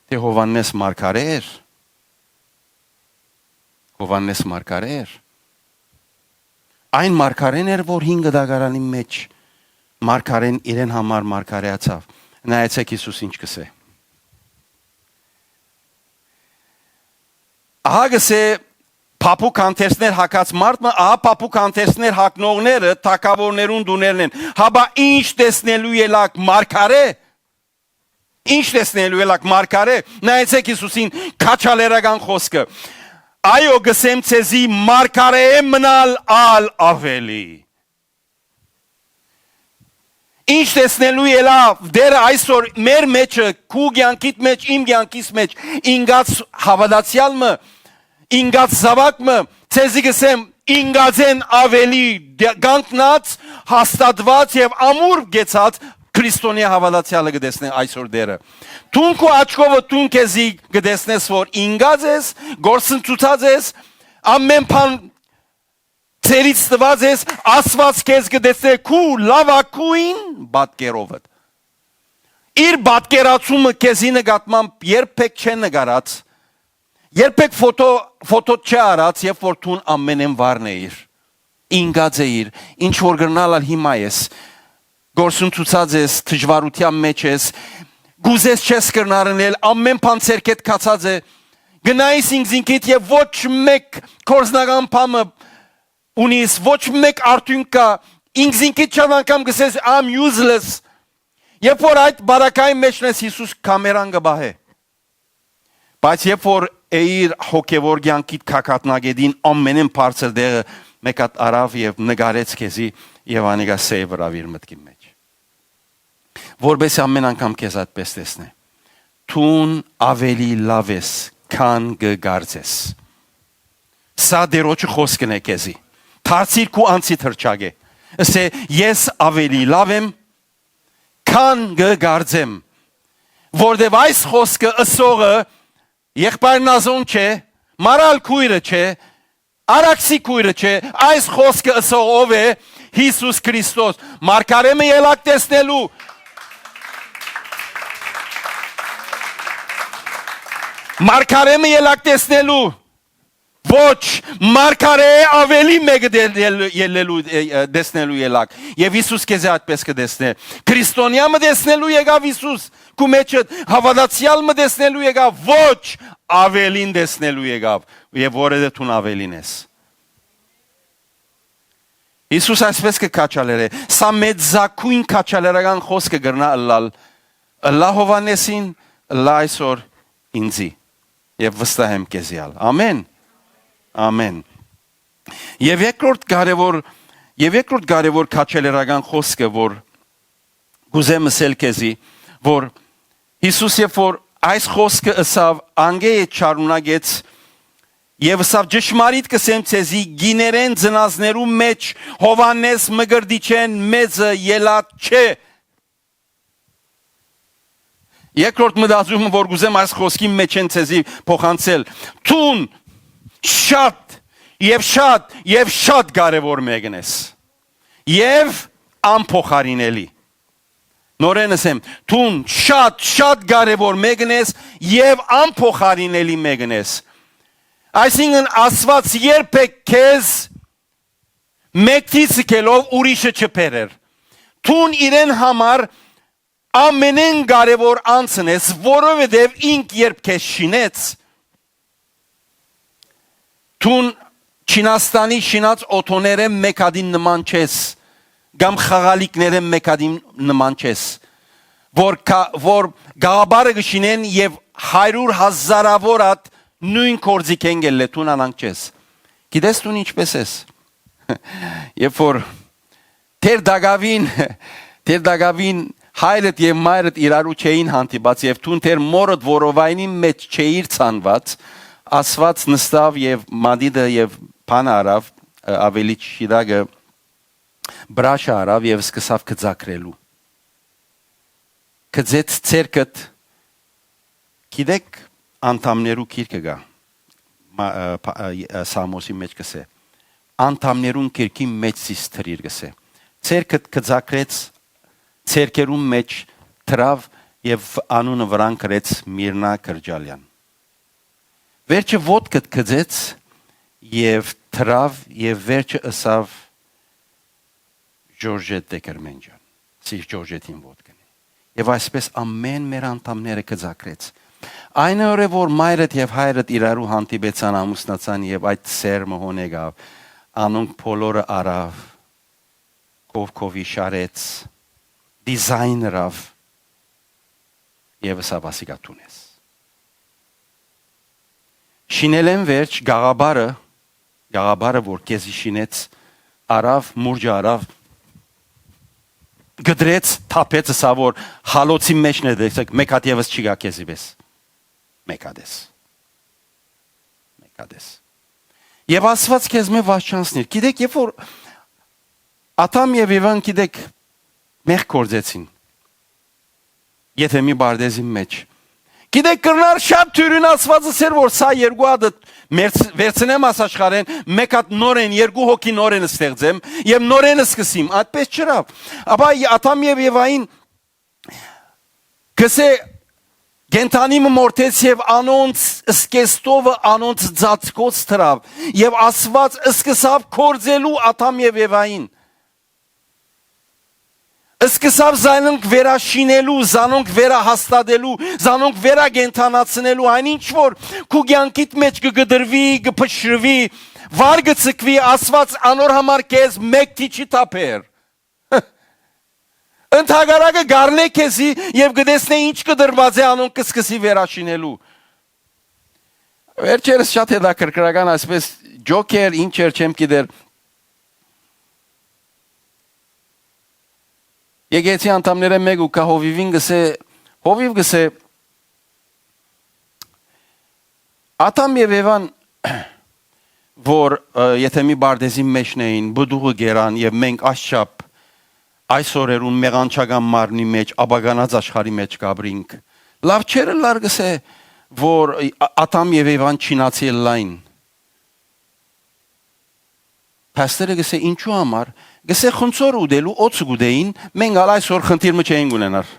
թէ Յովհաննէս մարգարէ էր։ Յովհաննէս մարգարէ էր։ Այն մարգարէն էր, որ հին կտակարանին մէջ մարգարէն իրեն համար մարգարէացաւ։ Նայեցէք Յիսուս ինչ կ'ըսէ։ Ահա կ'ըսէ, փափուկ հանդերձներ հագած մարդ մը, ահա փափուկ հանդերձներ հագնողները թագաւորներուն տուներն են։ Հապա ինչ տեսնելու ելաք, մարգարէ։ Ինչ տեսնելու ելաք, մարգարէ։ Նայեցէք Յիսուսին քաջալերական խօսքը։ Այո, կ'ըսեմ ձեզի, մարգարէ մնալ ալ աւելի։ Ինչ տեսնելու ելա Տերը այսօր մեր մեջը, քու կեանքիդ մեջ, իմ կեանքիս մեջ, ինգած հաւատացեալ մը, ինգած զաւակ մը, ձեզի կ'ըսեմ, ինգածէն աւելի դե-, կանգնած, հաստատուած եւ ամուր կեցած քրիստոնեայ հաւատացեալը կը տեսնէ այսօր Տերը։ Դուն քու աչքովը դուն քեզի կը տեսնես, որ ինգած ես, գործընծուցած ես, ամեն բան ձերից տուած ես, Աստուած քեզ կը տեսնէ քու լաւագոյն պատկերովդ։ Իր պատկերացումը քեզի նկատմամբ երբեք չէ նկարած, երբեք ֆոտո, ֆոտո չէ արած, երբ որ դուն ամենէն վարն էիր, ինգած էիր, ինչ որ կրնալ ալ հիմա ես, գործընծուցած ես, դժուարութեան մեջ ես, կուզես չես կրնար ընել, ամեն բան ձերքեդ քացած է, գնայիս ինքզինքիդ եւ ոչ մեկ կորզնական բան մը ունիս, ոչ մեկ արդյունք կա, ինքզինքիդ շատ անգամ կ'ըսես, "I'm useless"։ Երբ որ այդ բարակային մեջն ես, Յիսուս կամերան կը պահէ։ Բայց երբ որ էիր հոգեվոր կեանքիդ քակատնագետին ամենէն բարձր տեղը, մեկ հատ առաւ եւ նկարեց քեզի եւ անիկա սեյ վրաւ իր մտքին մեջ, որպեսզի ամեն անգամ քեզ այդպես տեսնէ։ Դուն աւելի լաւ ես, քան կը կարծես։ Սա Տերոջը խօսքն է քեզի։ Դարձիր քու անցի թռչակէ։ Ըսէ, "Ես աւելի լաւ եմ, քան կը կարծեմ", որտեւ այս խօսքը ըսողը եղբայր Նազոն չէ, Մարալ քոյրը չէ, Արաքսի քոյրը չէ, այս խօսքը ըսող ով է, Յիսուս Քրիստոս։ Մարգարէ մը ելակ տեսնելու, մարգարէ մը ելակ տեսնելու, ոչ, մարգարէ աւելի մեկը դե-, դե-, ելլելու, ը, ը, տեսնելու ելակ։ Եւ Յիսուս քեզի այդպես կը տեսնէ։ Քրիստոնեայ մը տեսնելու եկաւ Յիսուս, քու մեջդ հաւատացեալ մը տեսնելու եկաւ, ոչ, աւելին տեսնելու եկաւ, եւ որեւէ դուն աւելին ես։ Յիսուս այսպես կը քաջալերէ, սա մեծագոյն քաջալերական խօսքը կրնայ ըլլալ, ըլլայ Յովհաննէսին, ըլլայ այսօր ինծի, եւ վստահ եմ քեզի ալ։ Ամեն։ Ամեն։ Եւ երկրորդ կարեւոր, եւ երկրորդ կարեւոր քաջալերական խօսքը, որ կ'ուզեմ ըսել քեզի, որ Յիսուս երբ որ այս խօսքը ըսաւ, անկէ ետ շարունակեց եւ ըսաւ. "Ճշմարիտ կ'ըսեմ ձեզի, կիներէն ծնածներու մեջ Յովհաննէս Մկրտիչէն մեծը ելած չէ"։ Երկրորդ մտածումը, որ կ'ուզեմ այս խօսքին մեջ են ձեզի փոխանցել. դուն շատ եւ շատ եւ շատ կարեւոր մեկն ես, եւ անփոխարինելի։ Նորէն ըսեմ, դուն շատ, շատ կարեւոր մեկն ես եւ անփոխարինելի մեկն ես։ Այսինքն, Աստուած երբեք քեզ մեկդի ցկելով ուրիշը չբերեր։ Դուն իրեն համար ամենէն կարեւոր անձն ես, որովհետեւ ինք երբ քեզ շինեց, դուն Չինաստանի շինած օթոներէն մեկադին նման չես, կամ խաղալիքներէն մեկադին նման չես, որ կա-, որ գաղաբարը կը շինեն եւ հարիւր հազարաւոր ատ նոյն գործիքէն գելլե դուն անանք չես։ Գիտես դուն ինչպես ես։ Երբ որ Թեր դակաւին, թեր դակաւին հայրդ եւ մայրդ իրարու չէին հանդիպած եւ դուն թեր մորդ որովայնին մեջ չէիր ցանուած, Աստուած նստաւ եւ մատիտը եւ բանը առաւ, ը, աւելի չիտակը բրաշը առաւ եւ սկսաւ գծագրելու։ Գծեց ցերկդ, գիտեք, անդամներու գիրքը կա, մա-, ը, փա-, ը, ը, Սաղմոսի մեջ կսէ, "Անդամներուն գիրքին մեջ զիս դրիր", կսէ։ Ցերկդ գծագրեց, ցերկերուն մեջ դրաւ եւ անունը վրան գրեց Միրնա Կրճալեան։ Վերջը ոտքդ գծեց եւ դրաւ եւ վերջը ըսաւ Ժորժետ Դեկերմենջան, Սիր Ժորժետին ոտքն է։ Եւ այսպէս ամէն մեր անդամները կծակրեց։ Այն օրը, որ մայրդ եւ հայրդ իրարու հանդիպեցան, ամուսնացան եւ այդ սերմը հոն եկաւ, անոնք բոլորը առաւ, կով-կովի շարեց, դիզայն ըրաւ եւ ըսաւ, «Ասիկա դուն ես»։ Շինելէն վերջ գաղաբարը, գաղաբարը, որ քեզի շինեց, առաւ, մուրճը առաւ, կտրեց, թափեց, ըսաւ, որ հալոցի մէջն է, տեսեք, մէկ հատ եւս չի գայ քեզի պէս։ Մէկ հատ ես։ Մէկ հատ ես։ Եւ Աստուած քեզմէ վաչչանցնիր։ Գիտեք, երբ որ Ադամ եւ Եվան, գիտեք, մեղք գործեցին Եդեմի պարտէզին մէջ, գիտեք, կրնար շատ դիւրին Աստուած ըսեր, որ սա երկու հատը մերց-, վերցնեմ աս աշխարհէն, մէկ հատ նորէն, երկու հոգի նորէն ստեղծեմ եւ նորէն սկսեմ։ Այդպէս չըրաւ։ Ապա Ադամ եւ Եվային կսէ, կենդանի մը մորթեց եւ անոնց սկեստովը անոնց ծածկոց դրաւ, եւ Աստուած սկսաւ գործելու Ադամ եւ Եվային։ Սկսաւ զանոնք վերաշինելու, զանոնք վերահաստատելու, զանոնք վերակենդանացնելու, այն ինչ որ քու կեանքիդ մէջ կը կտրուի, կը փշրուի, վար կը ցկուի, Աստուած անոր համար քեզ մէկ քիչ չի թափեր։ Ընդհակառակը, կառնէ քեզի եւ կը տեսնէ ինչ կտրուած է, անոնք կը սկսի վերաշինելու։ Վերջերս շատ հետաքրքրական, այսպես, ջոքեր, ինչ էր, չեմ գիտեր, եկեցի անդամներէն մէկը ու կայ Հովիվին, գսէ, Հովիվ, գսէ, Ադամ եւ Եվան, որ, ը, Եդեմի պարտէզին մէջն էին, պտուղը կերան եւ մենք այսչափ այս օրերուն մեղանչական մարմնի մէջ, աբագանած աշխարհի մէջ կապրինք։ Լաւ չէր ըլլար, գսէ, որ Ա-, Ադամ եւ Եվան չինացի ըլլային։ Փաստերը գսէ, ինչու համար, գսէ, խնձոր ուտելու օծը կուտէին, մենք ալ այսօր խնդիր մը չէինք ունենար։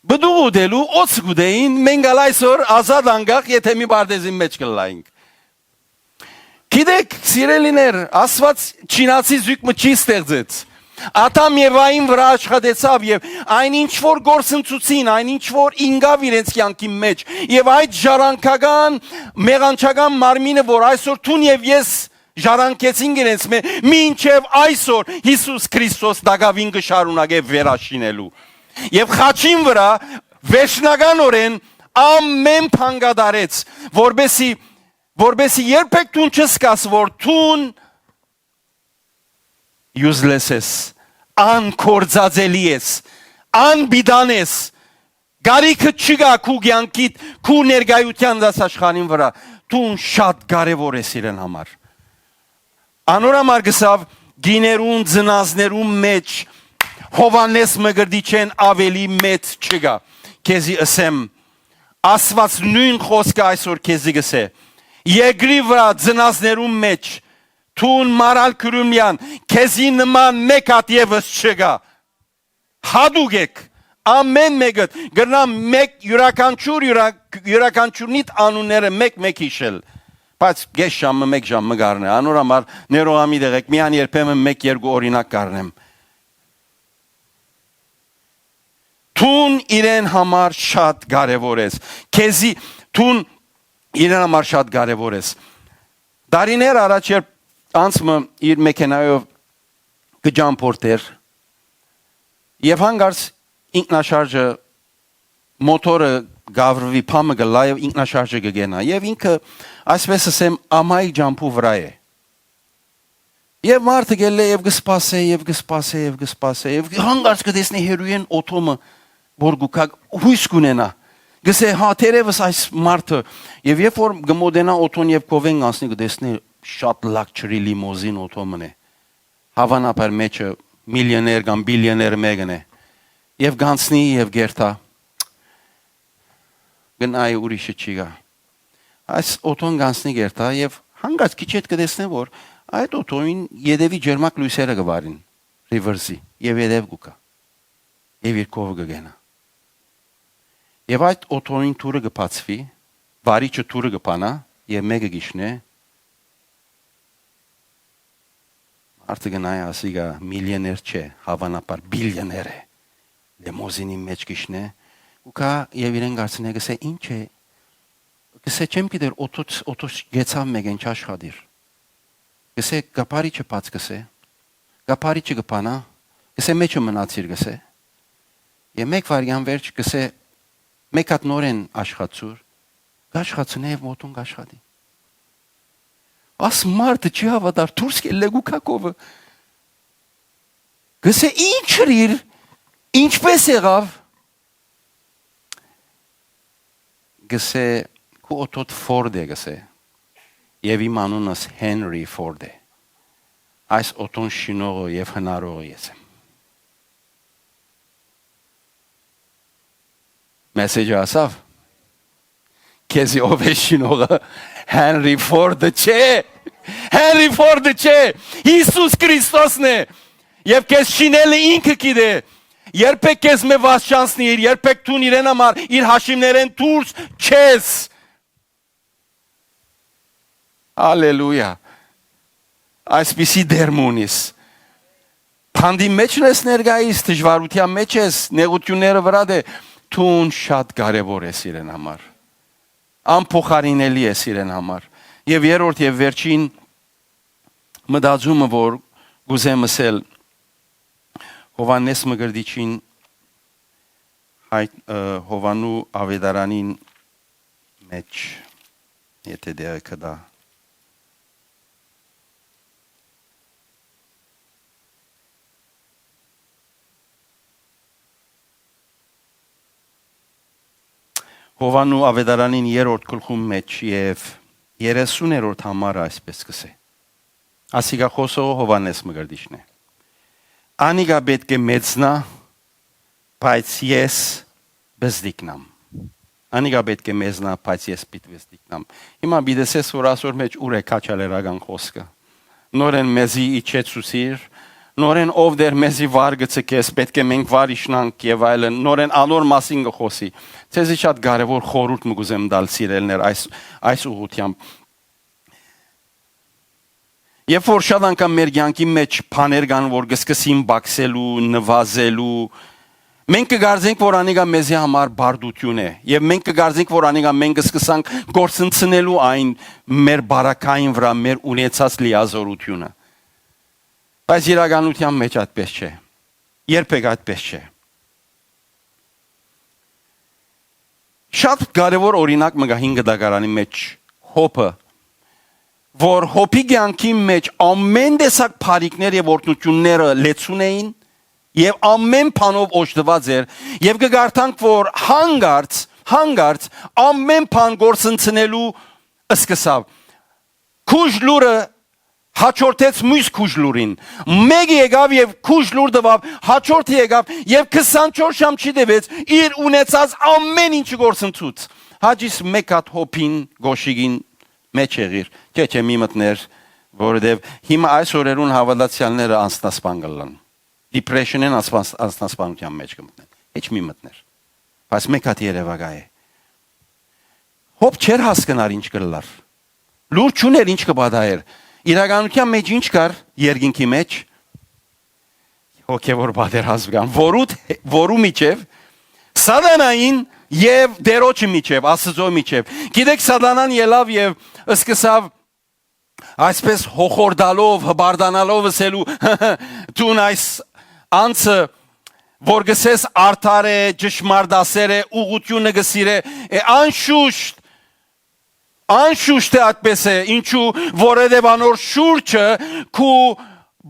Պտուղ ուտելու օծը կուտէին, մենք ալ այսօր ազատ անկախ Եդեմի պարտէզին մէջ կլայինք։ Գիտեք, սիրելիներ, Աստուած չինացի զոյգ մը չի ստեղծեց։ Ադամ Եվային վրայ աշխատեցաւ եւ այն ինչ որ գործընծուցին, այն ինչ որ ինկաւ իրենց կեանքի մէջ, եւ այդ ժառանգական, մեղանչական մարմինը, որ այսօր դուն եւ ես ժառանգեցինք իրենց մէ, մինչեւ այսօր Յիսուս Քրիստոս տակաւին կը շարունակէ վերաշինելու։ Եւ խաչին վրայ վերջնականօրէն ամէն բան կատարեց, որպեսի, որպեսի երբեք դուն չզգաս, որ դուն useless ես, անկործածելի ես, անպիտան ես, կարիքը չկայ քու կեանքիդ, քու ներկայութեան դաս աշխարհին վրայ, դուն շատ կարեւոր ես իրեն համար։ Անոր համար գսաւ, կիներուն, ծնազներուն մէջ Յովհաննէս Մկրտիչէն աւելի մեծ չկայ։ Քեզի ըսեմ, Աստուած նոյն խօսքը այսօր քեզի գսէ. երկրի վրայ ծնազներուն մէջ դուն, Մարալ Քուրումլեան, քեզի նման մէկ հատ եւս չկայ։ Յատուկ եք, ամէն մէկդ, կրնամ մէկ յուրաքանչյուր, յուրա-, յուրաքանչյուրնիդ անունները մէկ-մէկ յիշել, բայց կես ժամ մը, մէկ ժամ մը կառնէ, անոր համար ներողամիտ եղէք, միայն երբեմն մէկ-երկու օրինակ կառնեմ։ Դուն իրեն համար շատ կարեւոր ես, քեզի, դուն իրեն համար շատ կարեւոր ես։ Տարիներ առաջ, երբ անձ մը իր մեքենայով կը ճամփորդէր, եւ հանկարծ ինքնաշարժը, մոտորը կավրուի, փամը կլայ եւ ինքնաշարժը կը կենայ, եւ ինքը, այսպես ասեմ, ամայի ճամփու վրայ է։ Եւ մարդը գելլէ եւ կը սպասէ, եւ կը սպասէ, եւ կը սպասէ, եւ հանկարծ կը տեսնէ հերոյէն օթոմը, որ գուքա, յոյս կունենայ։ Գսէ, հա, թերեւս այս մարդը, եւ երբ որ կը մոտենայ օթոն եւ կովեն կանցնի, կը տեսնէ շատ luxury limousine օթոմն է, հաւանաբար մէջը միլիոներ կամ բիլիոներ մէկն է, եւ կանցնի եւ կերթայ, կնայ, ուրիշը չի գայ։ Այս օթոն կանցնի կերթայ եւ հանկարծ քիչ հետ կը տեսնէ, որ այդ օթոյին ետեւի ջերմակ լոյսերը կը վառին, reverse-ի, եւ ետեւ կու գայ, եւ իր քովը կը կենայ։ Եւ այդ օթոյին թուրը կը բացուի, վարիչը թուրը կը բանայ, եւ մէկը կ'իջնէ, Մարդը կը նայ, ասիկա միլիոներ չէ, հաւանաբար բիլիոներ է։ Լեմոզինի մէջ կ'իջնէ, ու գայ եւ իրեն կարծնէ, կ'ըսէ, «Ի՞նչ է»։ Կ'ըսէ, «Չեմ գիտեր, օթոց, օթոց գեցաւ մէկէն, չաշխատիր»։ Կ'ըսէ, «Կապարիչը բաց կ'ըսէ, կապարիչը կը բանայ»։ Կ'ըսէ, «Մէջը մնացիր», կ'ըսէ։ Եւ մէկ վայրկեան վերջ կ'ըսէ, «Մէկ հատ նորէն աշխատցուր»։ Կ'աշխատցնէ եւ մօտուն կ'աշխատի։ Աս մարդը չի հաւատար, դուրս կ'ելլէ գու քակովը։ Կ'ըսէ, «Ի՞նչ ըրիր, ինչպէս եղաւ»։ Կ'ըսէ, «Քու օթոդ Ֆորդ է», կ'ըսէ, «եւ իմ անունս Հենրի Ֆորդ է։ Այս օթոն շինողը եւ հնարողը ես եմ»։ Մեսեջը ասաւ, քեզի ով է շինողը, Հենրի Ֆորդը չէ, Հենրի Ֆորդը չէ, Յիսուս Քրիստոսն է, եւ քեզ շինելը ինքը գիտէ, երբեք քեզ մէ վասչանցնիր, երբեք դուն իրեն համար իր հաշիվներէն դուրս չես։ Ալելույա։ Այսպիսի Տեր մը ունիս։ Փանդի մէջն ես ներկայիս, դժվարութեան մէջ ես, նեղութիւնները վրադ է, դուն շատ կարեւոր ես իրեն համար։ Անփոխարինելի ես իրեն համար։ Եւ երրորդ եւ վերջին մտածումը, որ կ'ուզեմ ըսել, Յովհաննէս Մկրտիչին հայ-, ը, Յովհաննու Աւետարանին մէջ, եթէ տեղը կտայ։ Յովհաննու Աւետարանին երրորդ գլխուն մէջ եւ երեսուներորդ համարը այսպէս կ'ըսէ. Ասիկա խօսողը Յովհաննէս Մկրտիչն է։ Անիկա պէտք է մեծնայ, բայց ես պզտիկնամ։ Անիկա պէտք է մեծնայ, բայց ես պիտի պզտիկնամ։ Հիմա պիտի ասես, որ ասոր մէջ ուր է քաջալերական խօսքը։ Նորէն մեզի իջեցուցիր, նորէն ով Տեր մեզի վար կը ցկես, պէտք է մենք վար իջնանք եւ այլն, նորէն անոր մասին կը խօսի։ Ձեզի շատ կարեւոր խորհուրդ մը կ'ուզեմ տալ, սիրելիներ, այս, այս ուղղութեամբ։ Երբ որ շատ անգամ մեր կյանքի մէջ բաներ կան, որ կը սկսին պակսելու, նուազելու, մենք կը կարծենք, որ անիկա մեզի համար բարդութիւն է, եւ մենք կը կարծենք, որ անիկա մենք կը սկսանք կորսնցնելու այն մեր բարակային վրայ, մեր ունեցած լիազորութիւնը։ Բայց իրականութեան մէջ այդպէս չէ։ Երբեք այդպէս չէ։ Շատ կարեւոր օրինակ մը կայ Հին Կտակարանի մէջ, Յոբը, որ Յոբի կեանքի մէջ ամէն տեսակ բարիքներ եւ օրհնութիւնները լեցուն էին եւ ամէն բանով օժտուած էր, եւ կը կարդանք, որ հանկարծ, հանկարծ ամէն բան կորսնցնելու սկսաւ։ Քուժ լուրը հաջորդեց միւս քուժ լուրին։ Մէկը եկաւ եւ քուժ լուր տուաւ, հաջորդը եկաւ եւ քսանչորս ժամ չի տեւեց, իր ունեցած ամէն ինչը կորսնցուց։ Հաճիս մէկ հատ Յոբին կոշիկին մէջ եղիր, չէ, չէ, մի մտներ, որովհետեւ հիմա այս օրերուն հաւատացեալները անձնասպան կ'ըլլան։ Depression-ին անձնաս-, անձնասպանութեան մէջ կը մտնեն։ Հեչ մի մտներ։ Բայց մէկ հատ երեւակայ է։ Յոբ չէր հասկնար ինչ կ'ըլլար։ Լուր չունէր ինչ կը պատահէր։ Իրականութեան մէջ ինչ կար երկինքի մէջ։ Հոգեվոր պատերազմ կան, որու, որու միջեւ, սատանային եւ Տերոջը միջեւ, Աստուծոյ միջեւ։ Գիտեք, սատանան ելաւ եւ սկսաւ այսպես հոխորտալով, հպարտանալով ըսելու, դուն այս անձը, որ գսես արդար է, ճշմարտասեր է, ուղղութիւնը գսիրէ, է անշուշտ, անշուշտ է այդպես է, ինչու, որովհետեւ անոր շուրջը քու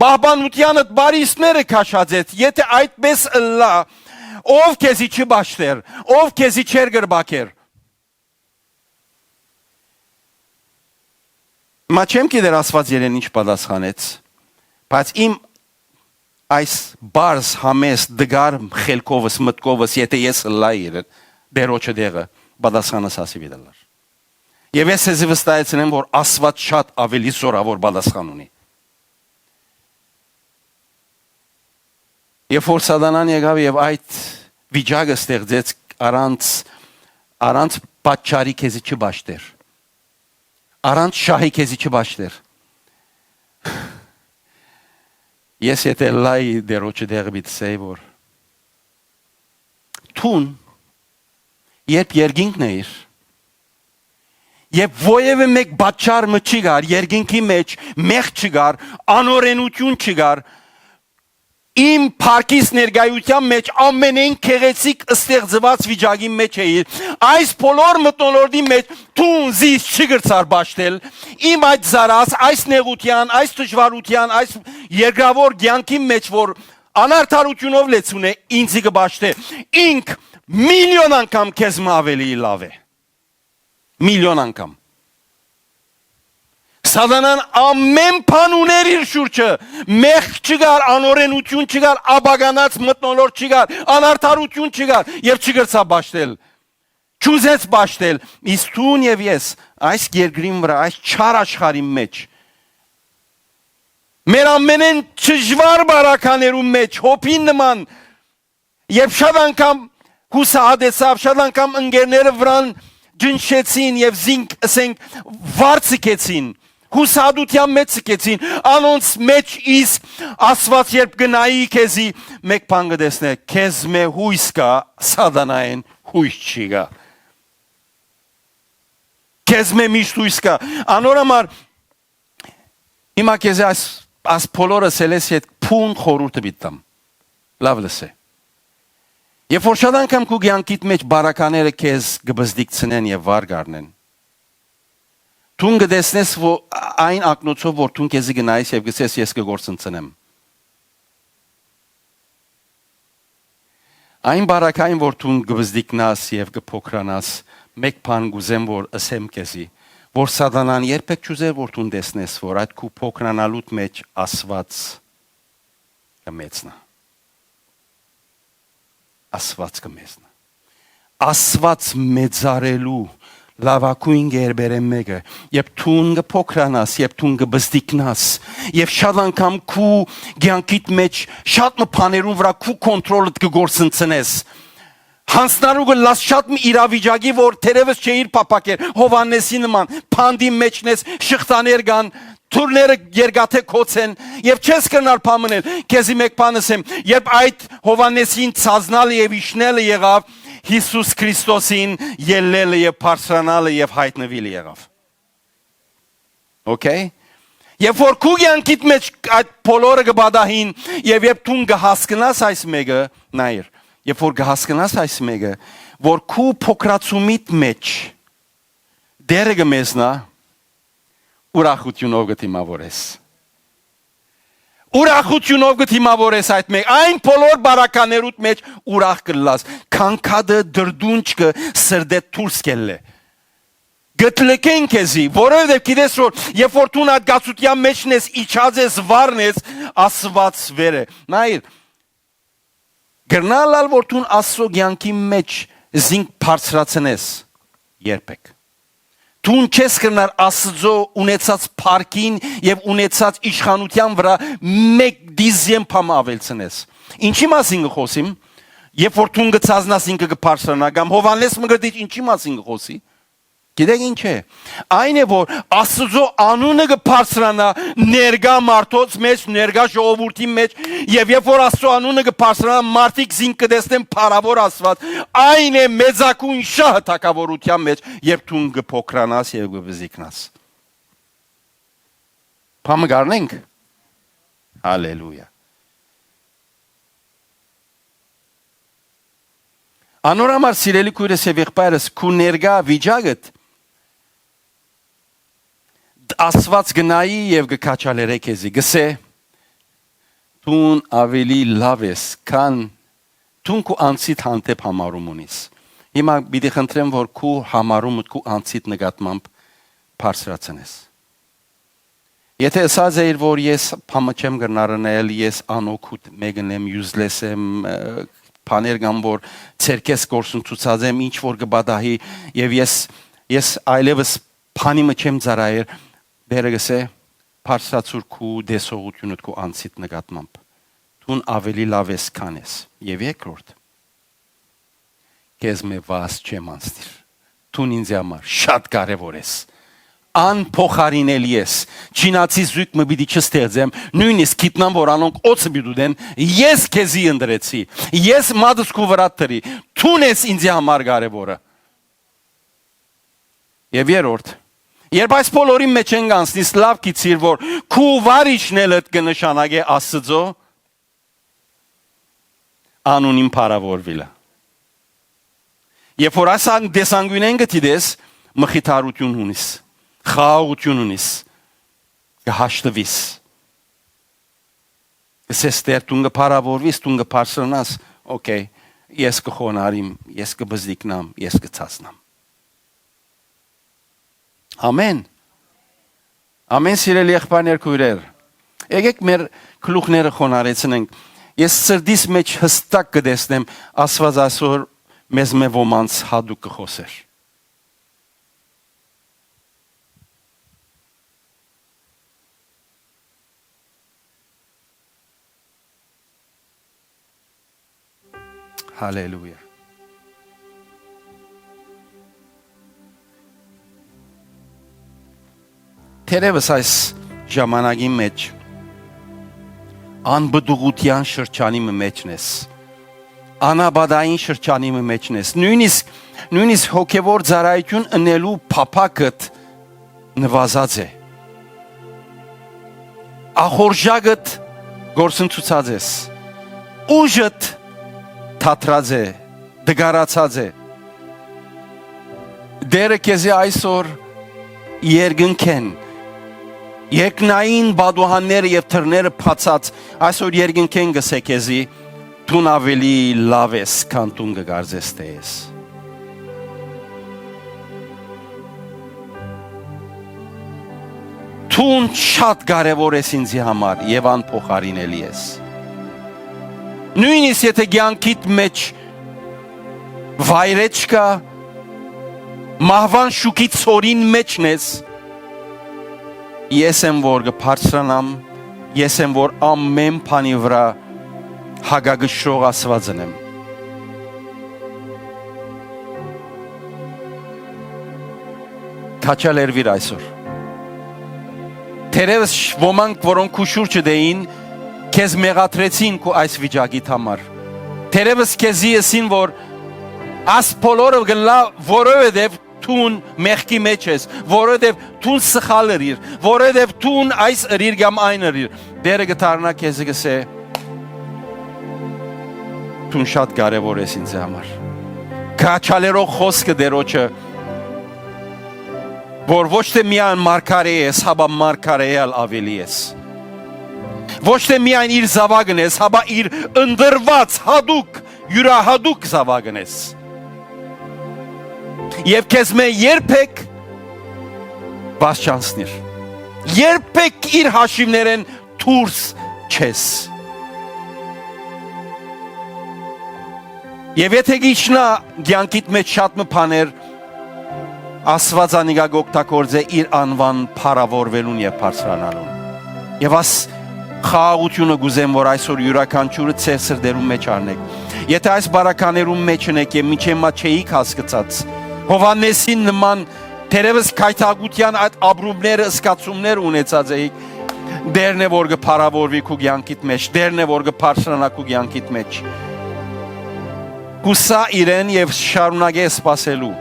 պահպանութեանդ բարիստները քաշած է, եթե այդպես ըլլայ, ով քեզի չի բաշտեր, ով քեզի չէր գրբակեր։ Մա չեմ գիտեր Աստուած իրեն ինչ պատասխանեց, բայց իմ այս բարձ, համեստ, դգար խելքովս, մտքովս, եթե ես ըլլայ իրեն, Տերոջը դեղը, պատասխանս ասի պիտի ըլլար։ Եվ ես ձեզի վստահեցնեմ, որ Աստուած շատ ավելի զորավոր պատասխան ունի։ Երբ որ սատանան եկաւ եւ այդ վիճակը ստեղծեց, առանց, առանց պատճառի քեզի չբաշտեր, առանց շահի քեզի չբաշտեր, Ես եթէ լայ դերոջը դեղը պիտի սեի, որ դուն, երբ երկինքն էիր, երբ որևէ մէկ պատճառ մը չի գար, երկինքի մեջ մեղ չկար, անօրենություն չկար, իմ փառքիս ներկայության մեջ ամենէն գեղեցիկ ստեղծուած վիճակի մեջ էի։ Այս բոլոր մթնոլորտի մեջ դուն զիս չի կրցար պաշտել։ Իմ այդ զարաս, այս նեղության, այս դժուարության, այս երկրավոր կեանքի մեջ, որ անարդարությունով լեցուն է, ինձի կը պաշտէ։ Ինք միլիոն անգամ քեզ մը ավելի լաւ է։ Միլիոն անգամ։ Սատանան ամեն բան ուներ իր շուրջը, մեղք չկար, անօրենություն չկար, ապականած մթնոլորտ չկար, անարդարություն չկար, եւ չի կրցայ պաշտել, չուզեց պաշտել։ Իսկ դուն եւ ես այս երկրին վրայ, այս չար աշխարհին մեջ, մեր ամենէն դժուար բարականերուն մեջ, Յոբին նման, երբ շատ անգամ յուսահատեցաւ, շատ անգամ ընկերները վրան ջնջեցին եւ զինք, ասենք, վար ձգեցին, յուսահատութեան մեջ ձգեցին, անոնց մեջ իսկ Աստուած երբ կը նայի քեզի, մէկ բան կը տեսնէ, քեզ մէ յոյս կայ, սատանային յոյս չի գայ։ Քեզ մէ միշտ յոյս կայ։ Անոր համար հիմա քեզի այս, այս բոլորը սելես հետ բուն խորհուրդը պիտի տամ։ Լաւ լսէ։ Երբ որ շատ անգամ քու կեանքիդ մեջ բարակաները քեզ կը բզդիկցնեն եւ վար կ'առնեն, դուն կը տեսնես, որ այն ակնոցով, որ դուն քեզի կը նայես եւ կ'ըսես, «Ես կը գործընծնեմ»։ Այն բարակային, որ դուն կը բզդիկնաս եւ կը փոքրանաս, մէկ բան կ'ուզեմ որ ըսեմ քեզի, որ սատանան երբեք չ'ուզեր որ դուն տեսնես, որ այդ քու փոքրանալուդ մեջ Աստուած կը մեծնայ։ Աստուած կը մեծնայ։ Աստուած մեծարելու լաւագոյն կերպերէն մէկը, երբ դուն կը փոքրանաս, երբ դուն կը բզդիկնաս, եւ շատ անգամ քու կեանքիդ մեջ շատ մը բաներուն վրայ քու կոնտրոլդ կը գործընծնես, յանձնառու կը լաս շատ մը իրավիճակի, որ թերեւս չէիր փափաքեր, Յովհաննէսի նման, փանտի մեջն ես, շղթաներ կան, թուրները երկաթե քոց են, եւ չես կրնար փամնել։ Քեզի մէկ բան ըսեմ, երբ այդ Յովհաննէսին ծազնալը եւ իջնելը եղաւ, Յիսուս Քրիստոսին ելլելը եւ բարձրանալը եւ յայտնուիլը եղաւ։ Okay? Երբ որ քու կեանքիդ մեջ այդ բոլորը կը պատահին, եւ երբ դուն կը հասկնաս այս մէկը, նայիր, երբ որ կը հասկնաս այս մէկը, որ քու փոքրացումիդ մեջ Տէրը կը մեզնայ, ուրախութիւնով կը դիմաւորես։ Ուրախութիւնով կը դիմաւորես այդ մէկ, այն բոլոր բարականերուդ մեջ ուրախ կ'ըլլաս, քանքատը դրդունչքը սրտէ դուրս կ'ելլէ։ Կ'ըլլեն քեզի, որովհետեւ գիտես որ երբ որ դուն ատկացութեան մեջն ես, իջած ես, վառն ես, Աստուած վեր է։ Նայիր, կրնա՞լ ալ որ դուն Աստծո կեանքի մեջ զինք բարձրացնես, երբեք։ Դուն չես կրնար Աստծո ունեցած փառքին եւ ունեցած իշխանութեան վրայ մէկ դիզիեմ բան ավելցնես։ Ինչի՞ մասին կը խօսիմ, երբ որ դուն կը ցազնաս, ինքը կը բարձրանայ, կամ Յովհաննէս Մկրտիչ ինչի՞ մասին կը խօսի։ Գիտեք ինչ է։ Այն է որ Աստծո անունը կը բարձրանայ ներկայ մարդոց մեջ, ներկայ ժողովուրդի մեջ, եւ երբ որ Աստծո անունը կը բարձրանայ, մարդիկ զինք կը տեսնեն փառաւոր Աստուած, այն է մեծագույն շահը թագաւորութեան մեջ, երբ դուն կը փոքրանաս եւ կը վզիկնաս։ Բան մը կ'առնենք։ Հալելույա։ Անոր համար, սիրելի քոյրս եւ եղբայրս, քու ներկայ վիճակդ Աստուած կը նայի եւ կը քաջալերէ քեզի, կ'ըսէ. «Դուն աւելի լաւ ես, քան դուն քու անձիդ հանդէպ համարում ունիս»։ Հիմա պիտի խնդրեմ որ քու համարումդ քու անձիդ նկատմամբ բարձրացնես։ Եթէ ըսած էիր որ ես բան մը չեմ կրնար ընել, ես անօգուտ մեկն եմ, useless եմ, ը, բաներ կան որ ձեռքէս գործընծուցած եմ, ինչ որ կը պատահի, եւ ես, ես այլեւս բանի մը չեմ ծառայեր, Տէրը կ'ըսէ. «Բարձրացուր քու տեսողութիւնդ քու անձիդ նկատմամբ։ Դուն աւելի լաւ ես քան ես»։ Եւ երկրորդ, քեզ մէ վազ չեմ անցնիր։ Դուն ինձի համար շատ կարեւոր ես։ անփոխարինելի ես։ Չինացի զոյգ մը պիտի չստեղծեմ, նոյնիսկ գիտնամ, որ անոնք օձը պիտի ուտեն, ես քեզի ընտրեցի, ես մատս քու վրադ դրի, դուն ես ինձի համար կարեւորը։ Եւ երրորդ, երբ այս բոլորին մէջ ենք անցնիս, լաւ գիտիր, որ քու վարիչն ելդ կը նշանակէ Աստուծոյ անունին փառաւորուիլը։ Երբ որ այս ան-, տեսանկիւնէն կը դիտես, մխիթարութիւն ունիս, խաղաղութիւն ունիս, կը հաշտուիս։ Կսես, Տէր, դուն կը փառաւորուիս, դուն կը բարձրանաս, օքէյ, ես կը խոնարհիմ, ես կը բզդիկնամ, ես կը ցածնամ։ Ամեն։ Ամեն, սիրելի եղբայրներ, քոյրեր, եկեք մեր գլուխները խոնարհեցնենք։ Ես սրտիս մէջ յստակ կը տեսնեմ, Աստուած այսօր մեզմէ ոմանց յատուկ կը խօսէր։ Հալելույա։ Թերեւս այս ժամանակին մէջ անպտուղութեան շրջանի մը մէջն ես, անապատային շրջանի մը մէջն ես, նոյնիսկ, նոյնիսկ հոգեւոր ծառայութիւն ընելու փափաքդ նուազած է, ախորժակդ գործընծուցած ես, ուժդ թատրած է, դգարացած է։ Տէրը քեզի այսօր երկնքէն, երկնային պատուհանները եւ դռները բացած, այսօր երկնքէն կ'ըսէ քեզի, դուն աւելի լաւ ես, քան դուն կը կարծես թէ ես։ Դուն շատ կարեւոր ես ինձի համար եւ անփոխարինելի ես։ Նոյնիսկ եթէ կեանքիդ մէջ վայրէջք կայ, մահուան շուքի ցորին մէջն ես, ես եմ որ կը բարձրանամ, ես եմ որ ամէն բանի վրայ հակակշռող Աստուածն եմ։ Քաջալերուիր այսօր։ Թերեւս ոմանք, որոնք քու շուրջդ էին, քեզ մեղադրեցին քու այս վիճակիդ համար։ Թերեւս քեզի ըսին, որ աս բոլորը կ'ըլլայ, որովհետեւ դուն մեղքի մէջ ես, որովհետեւ դուն սխալ ըրիր, որովհետեւ դուն այս ըրիր կամ այն ըրիր։ Տէրը կը դառնայ քեզի կ'ըսէ, դուն շատ կարեւոր ես ինձ համար։ Քաջալերող խօսքը Տէրոջը, որ ոչ թէ միայն մարգարէ ես, հապա մարգարէ ալ աւելի ես։ Ոչ թէ միայն իր զաւակն ես, հապա իր ընտրուած, յատուկ, իւրայատուկ զաւակն ես։ Եւ քեզմէ երբեք վասչանցնիր։ Երբեք իր հաշիւներէն դուրս չես։ Եւ եթէ կ'իջնայ կեանքիդ մէջ շատ մը բաներ, Աստուած անիկա կ'օգտագործէ իր անուան փառաւորուելուն եւ բարձրանալուն։ Եւ աս խաղաղութիւնը կ'ուզեմ, որ այսօր իւրաքանչիւրը ձեր սրտերուն մէջ առնէք։ Եթէ այս բարականերուն մէջ ընէք եւ մինչեւ մա չէիք հասկցած, Յովհաննեսին նման, թերեւս գայթակղութեան այդ ապրումները, զգացումները ունեցած էիք, Տէրն է որ կը փառաւորուի քու կեանքիդ մէջ, Տէրն է որ կը բարձրանայ քու կեանքիդ մէջ։ Կուսա իրեն եւ շարունակէ սպասելու։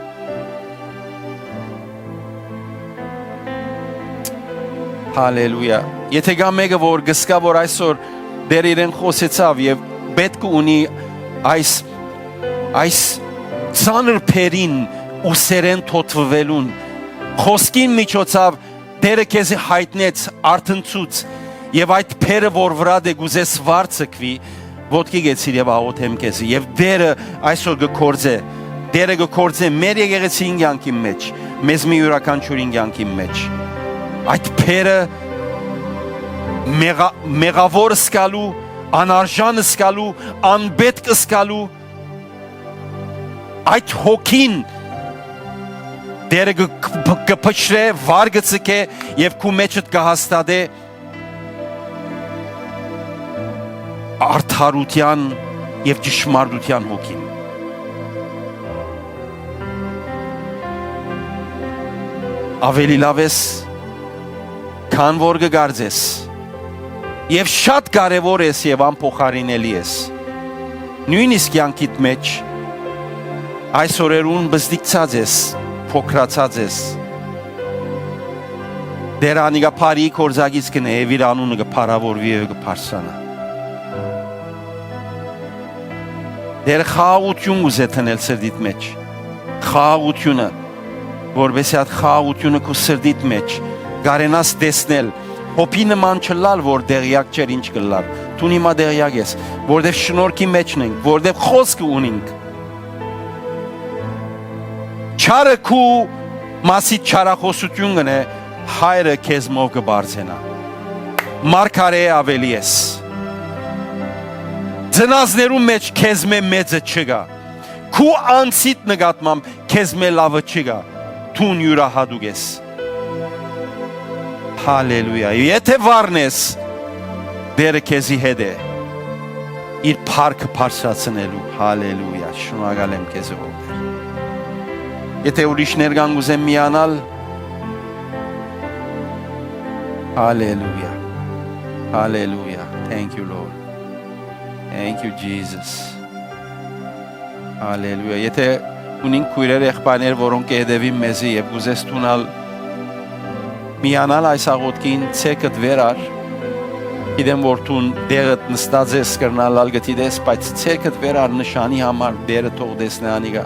Հալելույա։ Եթէ կայ մէկը, որ կ'ըսկայ, որ այսօր Տէրը իրեն խօսեցաւ եւ պէտք ունի այս, այս ծանր բերին ու սերեն թոթվուելուն, խօսքին միջոցաւ Տէրը քեզի յայտնեց, արթնցուց, եւ այդ բերը, որ վրադ է, կ'ուզես վարձ կուի, ոտքի գեցիր եւ աղօթեմ քեզի։ Եւ Տէրը այսօր կը գործէ, Տէրը կը գործէ մեր եկեղեցին կեանքին մէջ, մեզմէ իւրաքանչիւրին կեանքին մէջ։ Այդ բերը մեղա-, մեղաւոր զգալու, անարժան զգալու, անպէտք զգալու, այդ հոգին Տէրը կը, կը, կը փչրէ, վար կը ձգէ եւ քու մէջդ կը հաստատէ արդարութեան եւ ճշմարտութեան հոգին։ Աւելի լաւ ես, քան որ կը կարծես, եւ շատ կարեւոր ես եւ անփոխարինելի ես։ Նոյնիսկ կեանքիդ մէջ այս օրերուն բզդիկցած ես, փոքրացած ես։ Տէրը անիկա բարի գործակից կ'ընէ եւ իր անունը կը փառաւորուի եւ կը բարձրանայ։ Տէրը խաղաղութիւն կ'ուզէ դնել սրտիդ մէջ։ Խաղաղութիւնը, որպէս զի այդ խաղաղութիւնը քու սրտիդ մէջ կարենաս տեսնել, Յոբի նման չըլլալ, որ տեղեակ չէր ինչ կ'ըլլար։ Դուն հիմա տեղեակ ես, որտեւ շնորհքի մէջն ենք, որտեւ խօսքը ունինք։ Չարը քու մասի չարախօսութիւն կ'ընէ, հայրը քեզմով կը բարձենայ։ Մարգարէ աւելի ես։ Ծնածներուն մէջ քեզմէ մեծը չկայ։ Քու անձիդ նկատմամբ քեզմէ լաւը չկայ։ Դուն իւրահատուկ ես։ Հալելույա։ Եթէ վառն ես, Տէրը քեզի հետ է, իր փառքը բարձրացնելու։ Հալելույա։ Շնորհակալ եմ քեզի, ով Տէր։ Եթէ ուրիշներ կան, կ'ուզեմ միանալ։ Հալելույա։ Հալելույա։ Thank you, Lord. Thank you, Jesus. Հալելույա։ Եթէ ունին քոյրեր, եղբայրներ, որոնք կը հետեւին մեզի եւ կ'ուզես դուն ալ միանալ այս աղօթքին, ձեռքդ վեր առ։ Գիտեմ որ դուն տեղդ նստած ես, կրնալ ալ գտիտես, բայց ձեռքդ վեր առ, նշանի համար Տէրը թող տեսնէ անիկա։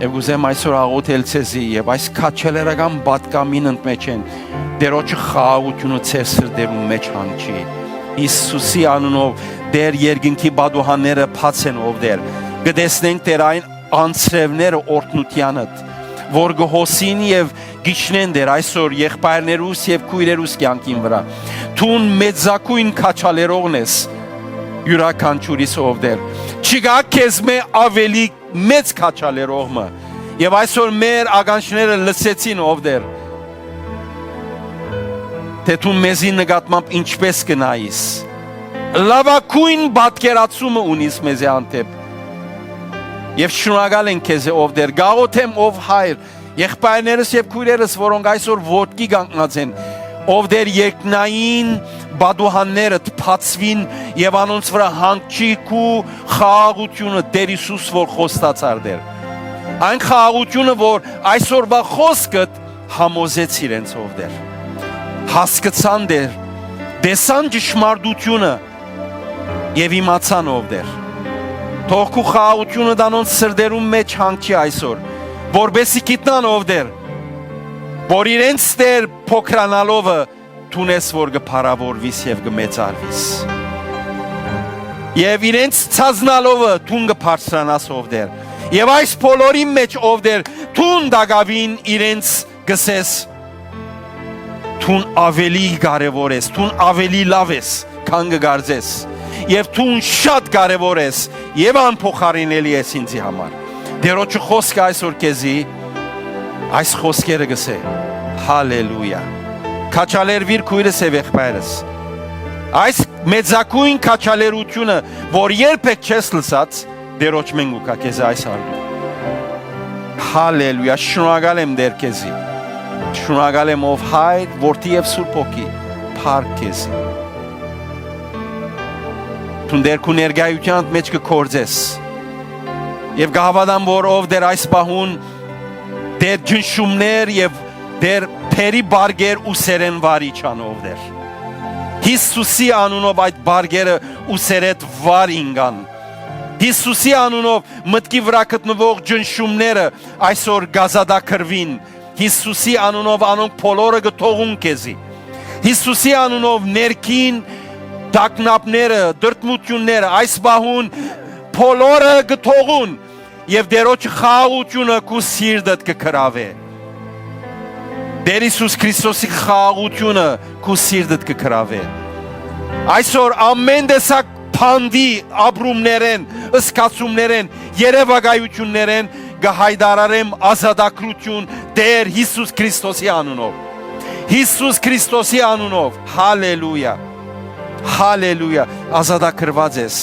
Եւ կ'ուզեմ այսօր աղօթել ձեզի, եւ այս քաջալերական պատգամին ընդմէջէն Տէրոջը խաղաղութիւնը ձեր սրտերուն մէջ հանգչի։ Յիսուսի անունով, Տէր, երկնքի պատուհանները բաց են, ով Տէր։ Կը տեսնենք, Տէր, այն անձրեւները օրհնութեանդ, որ կը հոսին եւ կ'իջնեն, Տէր, այսօր եղբայրներուս եւ քոյրերուս կեանքին վրայ։ Դուն մեծագոյն քաջալերողն ես, իւրաքանչիւրիս, ով Տէր։ Չկայ քեզմէ աւելի մեծ քաջալերող մը։ Եւ այսօր մեր ականջները լսեցին, ով Տէր, թէ դուն մեզի նկատմամբ ինչպէս կը նայիս։ Լաւագոյն պատկերացումը ունիս մեզի հանդէպ։ Եւ շնորհակալ ենք քեզի, ով Տէր, կ'աղօթեմ, ով Հայր, եղբայրներս եւ քոյրերս, որոնք այսօր ոտքի կանգնած են, ով Տէր, երկնային պատուհաններդ բացուին եւ անոնց վրայ հանգչի քու խաղաղութիւնը, Տէր Յիսուս, որ խոստացար, Տէր։ Այն խաղաղութիւնը, որ այսօրվա խօսքդ համոզեց իրենց, ով Տէր։ Հասկցան, Տէր, տեսան ճշմարտութիւնը եւ իմացան, ով Տէր։ Թող քու խաղաղութիւնը անոնց սրտերուն մէջ հանգչի այսօր, որպէս զի գիտնան, ով Տէր, որ իրենց, Տէր, փոքրանալովը դուն ես, որ կը փառաւորուիս եւ կը մեծարուիս։ Եւ իրենց ցածնալովը դուն կը բարձրանաս, ով Տէր։ Եւ այս բոլորին մէջ, ով Տէր, դուն տակաւին իրենց կ'ըսես. «Դուն աւելի կարեւոր ես, դուն աւելի լաւ ես, քան կը կարծես, եւ դուն շատ կարեւոր ես եւ անփոխարինելի ես ինձի համար»։ Տէրոջը խօսքը այսօր քեզի այս խօսքերը կ'ըսէ. Հալելույա։ Քաջալերուիր, քոյրս եւ եղբայրս։ Այս մեծագոյն քաջալերութիւնը, որ երբեք չես լսած, Տէրոջմէն կու գայ քեզի այս արդիւնքը։ Հալելույա, շնորհակալ եմ, Տէր, քեզի։ Շնորհակալ եմ, ով Հայր, Որդի եւ Սուրբ Հոգի, փառք քեզի։ Դուն, Տէր, քու ներկայութեանդ մէջ կը գործես։ Եւ կը հաւատամ, որ, ով Տէր, այս պահուն, Տէր, ճնշումներ եւ, Տէր, բերի պարկեր ուսերեն վար իջան, ով Տէր։ Յիսուսի անունով այդ պարկերը ուսերեդ վար ինկան։ Յիսուսի անունով մտքի վրայ գտնուող ճնշումները այսօր կ'ազատագրուին։ Յիսուսի անունով անոնք բոլորը կը թողուն քեզի։ Յիսուսի անունով ներքին տագնապները, դրդմութիւնները այս պահուն բոլորը կը թողուն, եւ Տէրոջը խաղաղութիւնը քու սիրտդ կը գրաւէ։ Տէր Յիսուս Քրիստոսի խաղաղութիւնը քու սիրտդ կը գրաւէ։ Այսօր ամեն տեսակ բանտի, ապրումներէն, զգացումներէն, երեւակայութիւններէն կը յայտարարեմ ազատագրութիւն Տէր Յիսուս Քրիստոսի անունով։ Յիսուս Քրիստոսի անունով, հալելույա, հալելույա, ազատագրուած ես։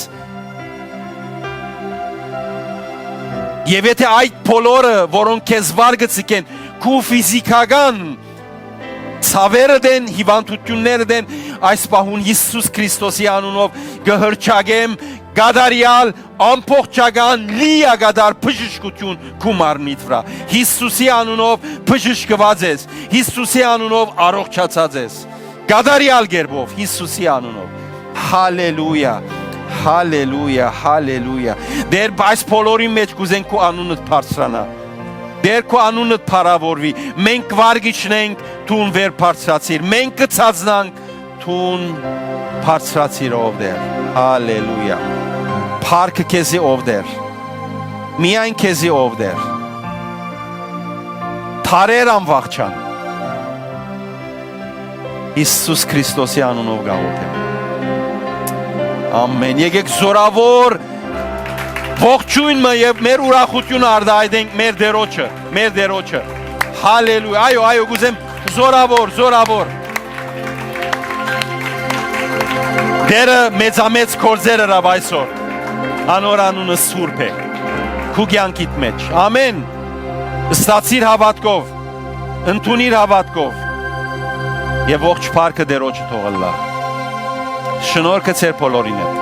Եւ եթէ այդ բոլորը, որոնք քեզ վար կը ձգեն, քու ֆիզիքական ցաւերդ են, հիւանդութիւններդ են, այս պահուն Յիսուս Քրիստոսի անունով կը հռչակեմ, կատարեալ ամբողջական լիակատար բժշկութիւն քու մարմնիդ վրայ։ Յիսուսի անունով բժշկուած ես, Յիսուսի անունով առողջացած ես։ Կատարեալ կերպով, Յիսուսի անունով։ Հալելույա, հալելույա, հալելույա։ Տէր, այս բոլորին մէջ կ'ուզենք քու անունդ բարձրանայ։ Տէր, քու անունդ փառաւորուի։ Մենք վարգիչն ենք, դուն վեր բարձրացիր։ Մենք կը ցածնանք, դուն բարձրացիր, ով Տէր։ Հալելույա։ Փառքը քեզի, ով Տէր։ Միայն քեզի, ով Տէր։ Դարեր անվախճան։ Յիսուս Քրիստոսի անունով կ'աղոթեմ։ Ամեն։ Եկեք զորաւոր ողջոյն մը եւ մեր ուրախութիւնը արտայայտենք մեր Տէրոջը, մեր Տէրոջը։ Հալելույա։ Այո, այո, կ'ուզեմ զորաւոր, զորաւոր։ Տէրը մեծամեծ գործեր ըրաւ այսօր։ Անոր անունը սուրբ է։ Քու կեանքիդ մէջ։ Ամեն։ Ստացիր հաւատքով, ընդունիր հաւատքով, եւ ողջ փառքը Տէրոջը թող ըլլայ։ Շնորհքը ձեր բոլորին հետ։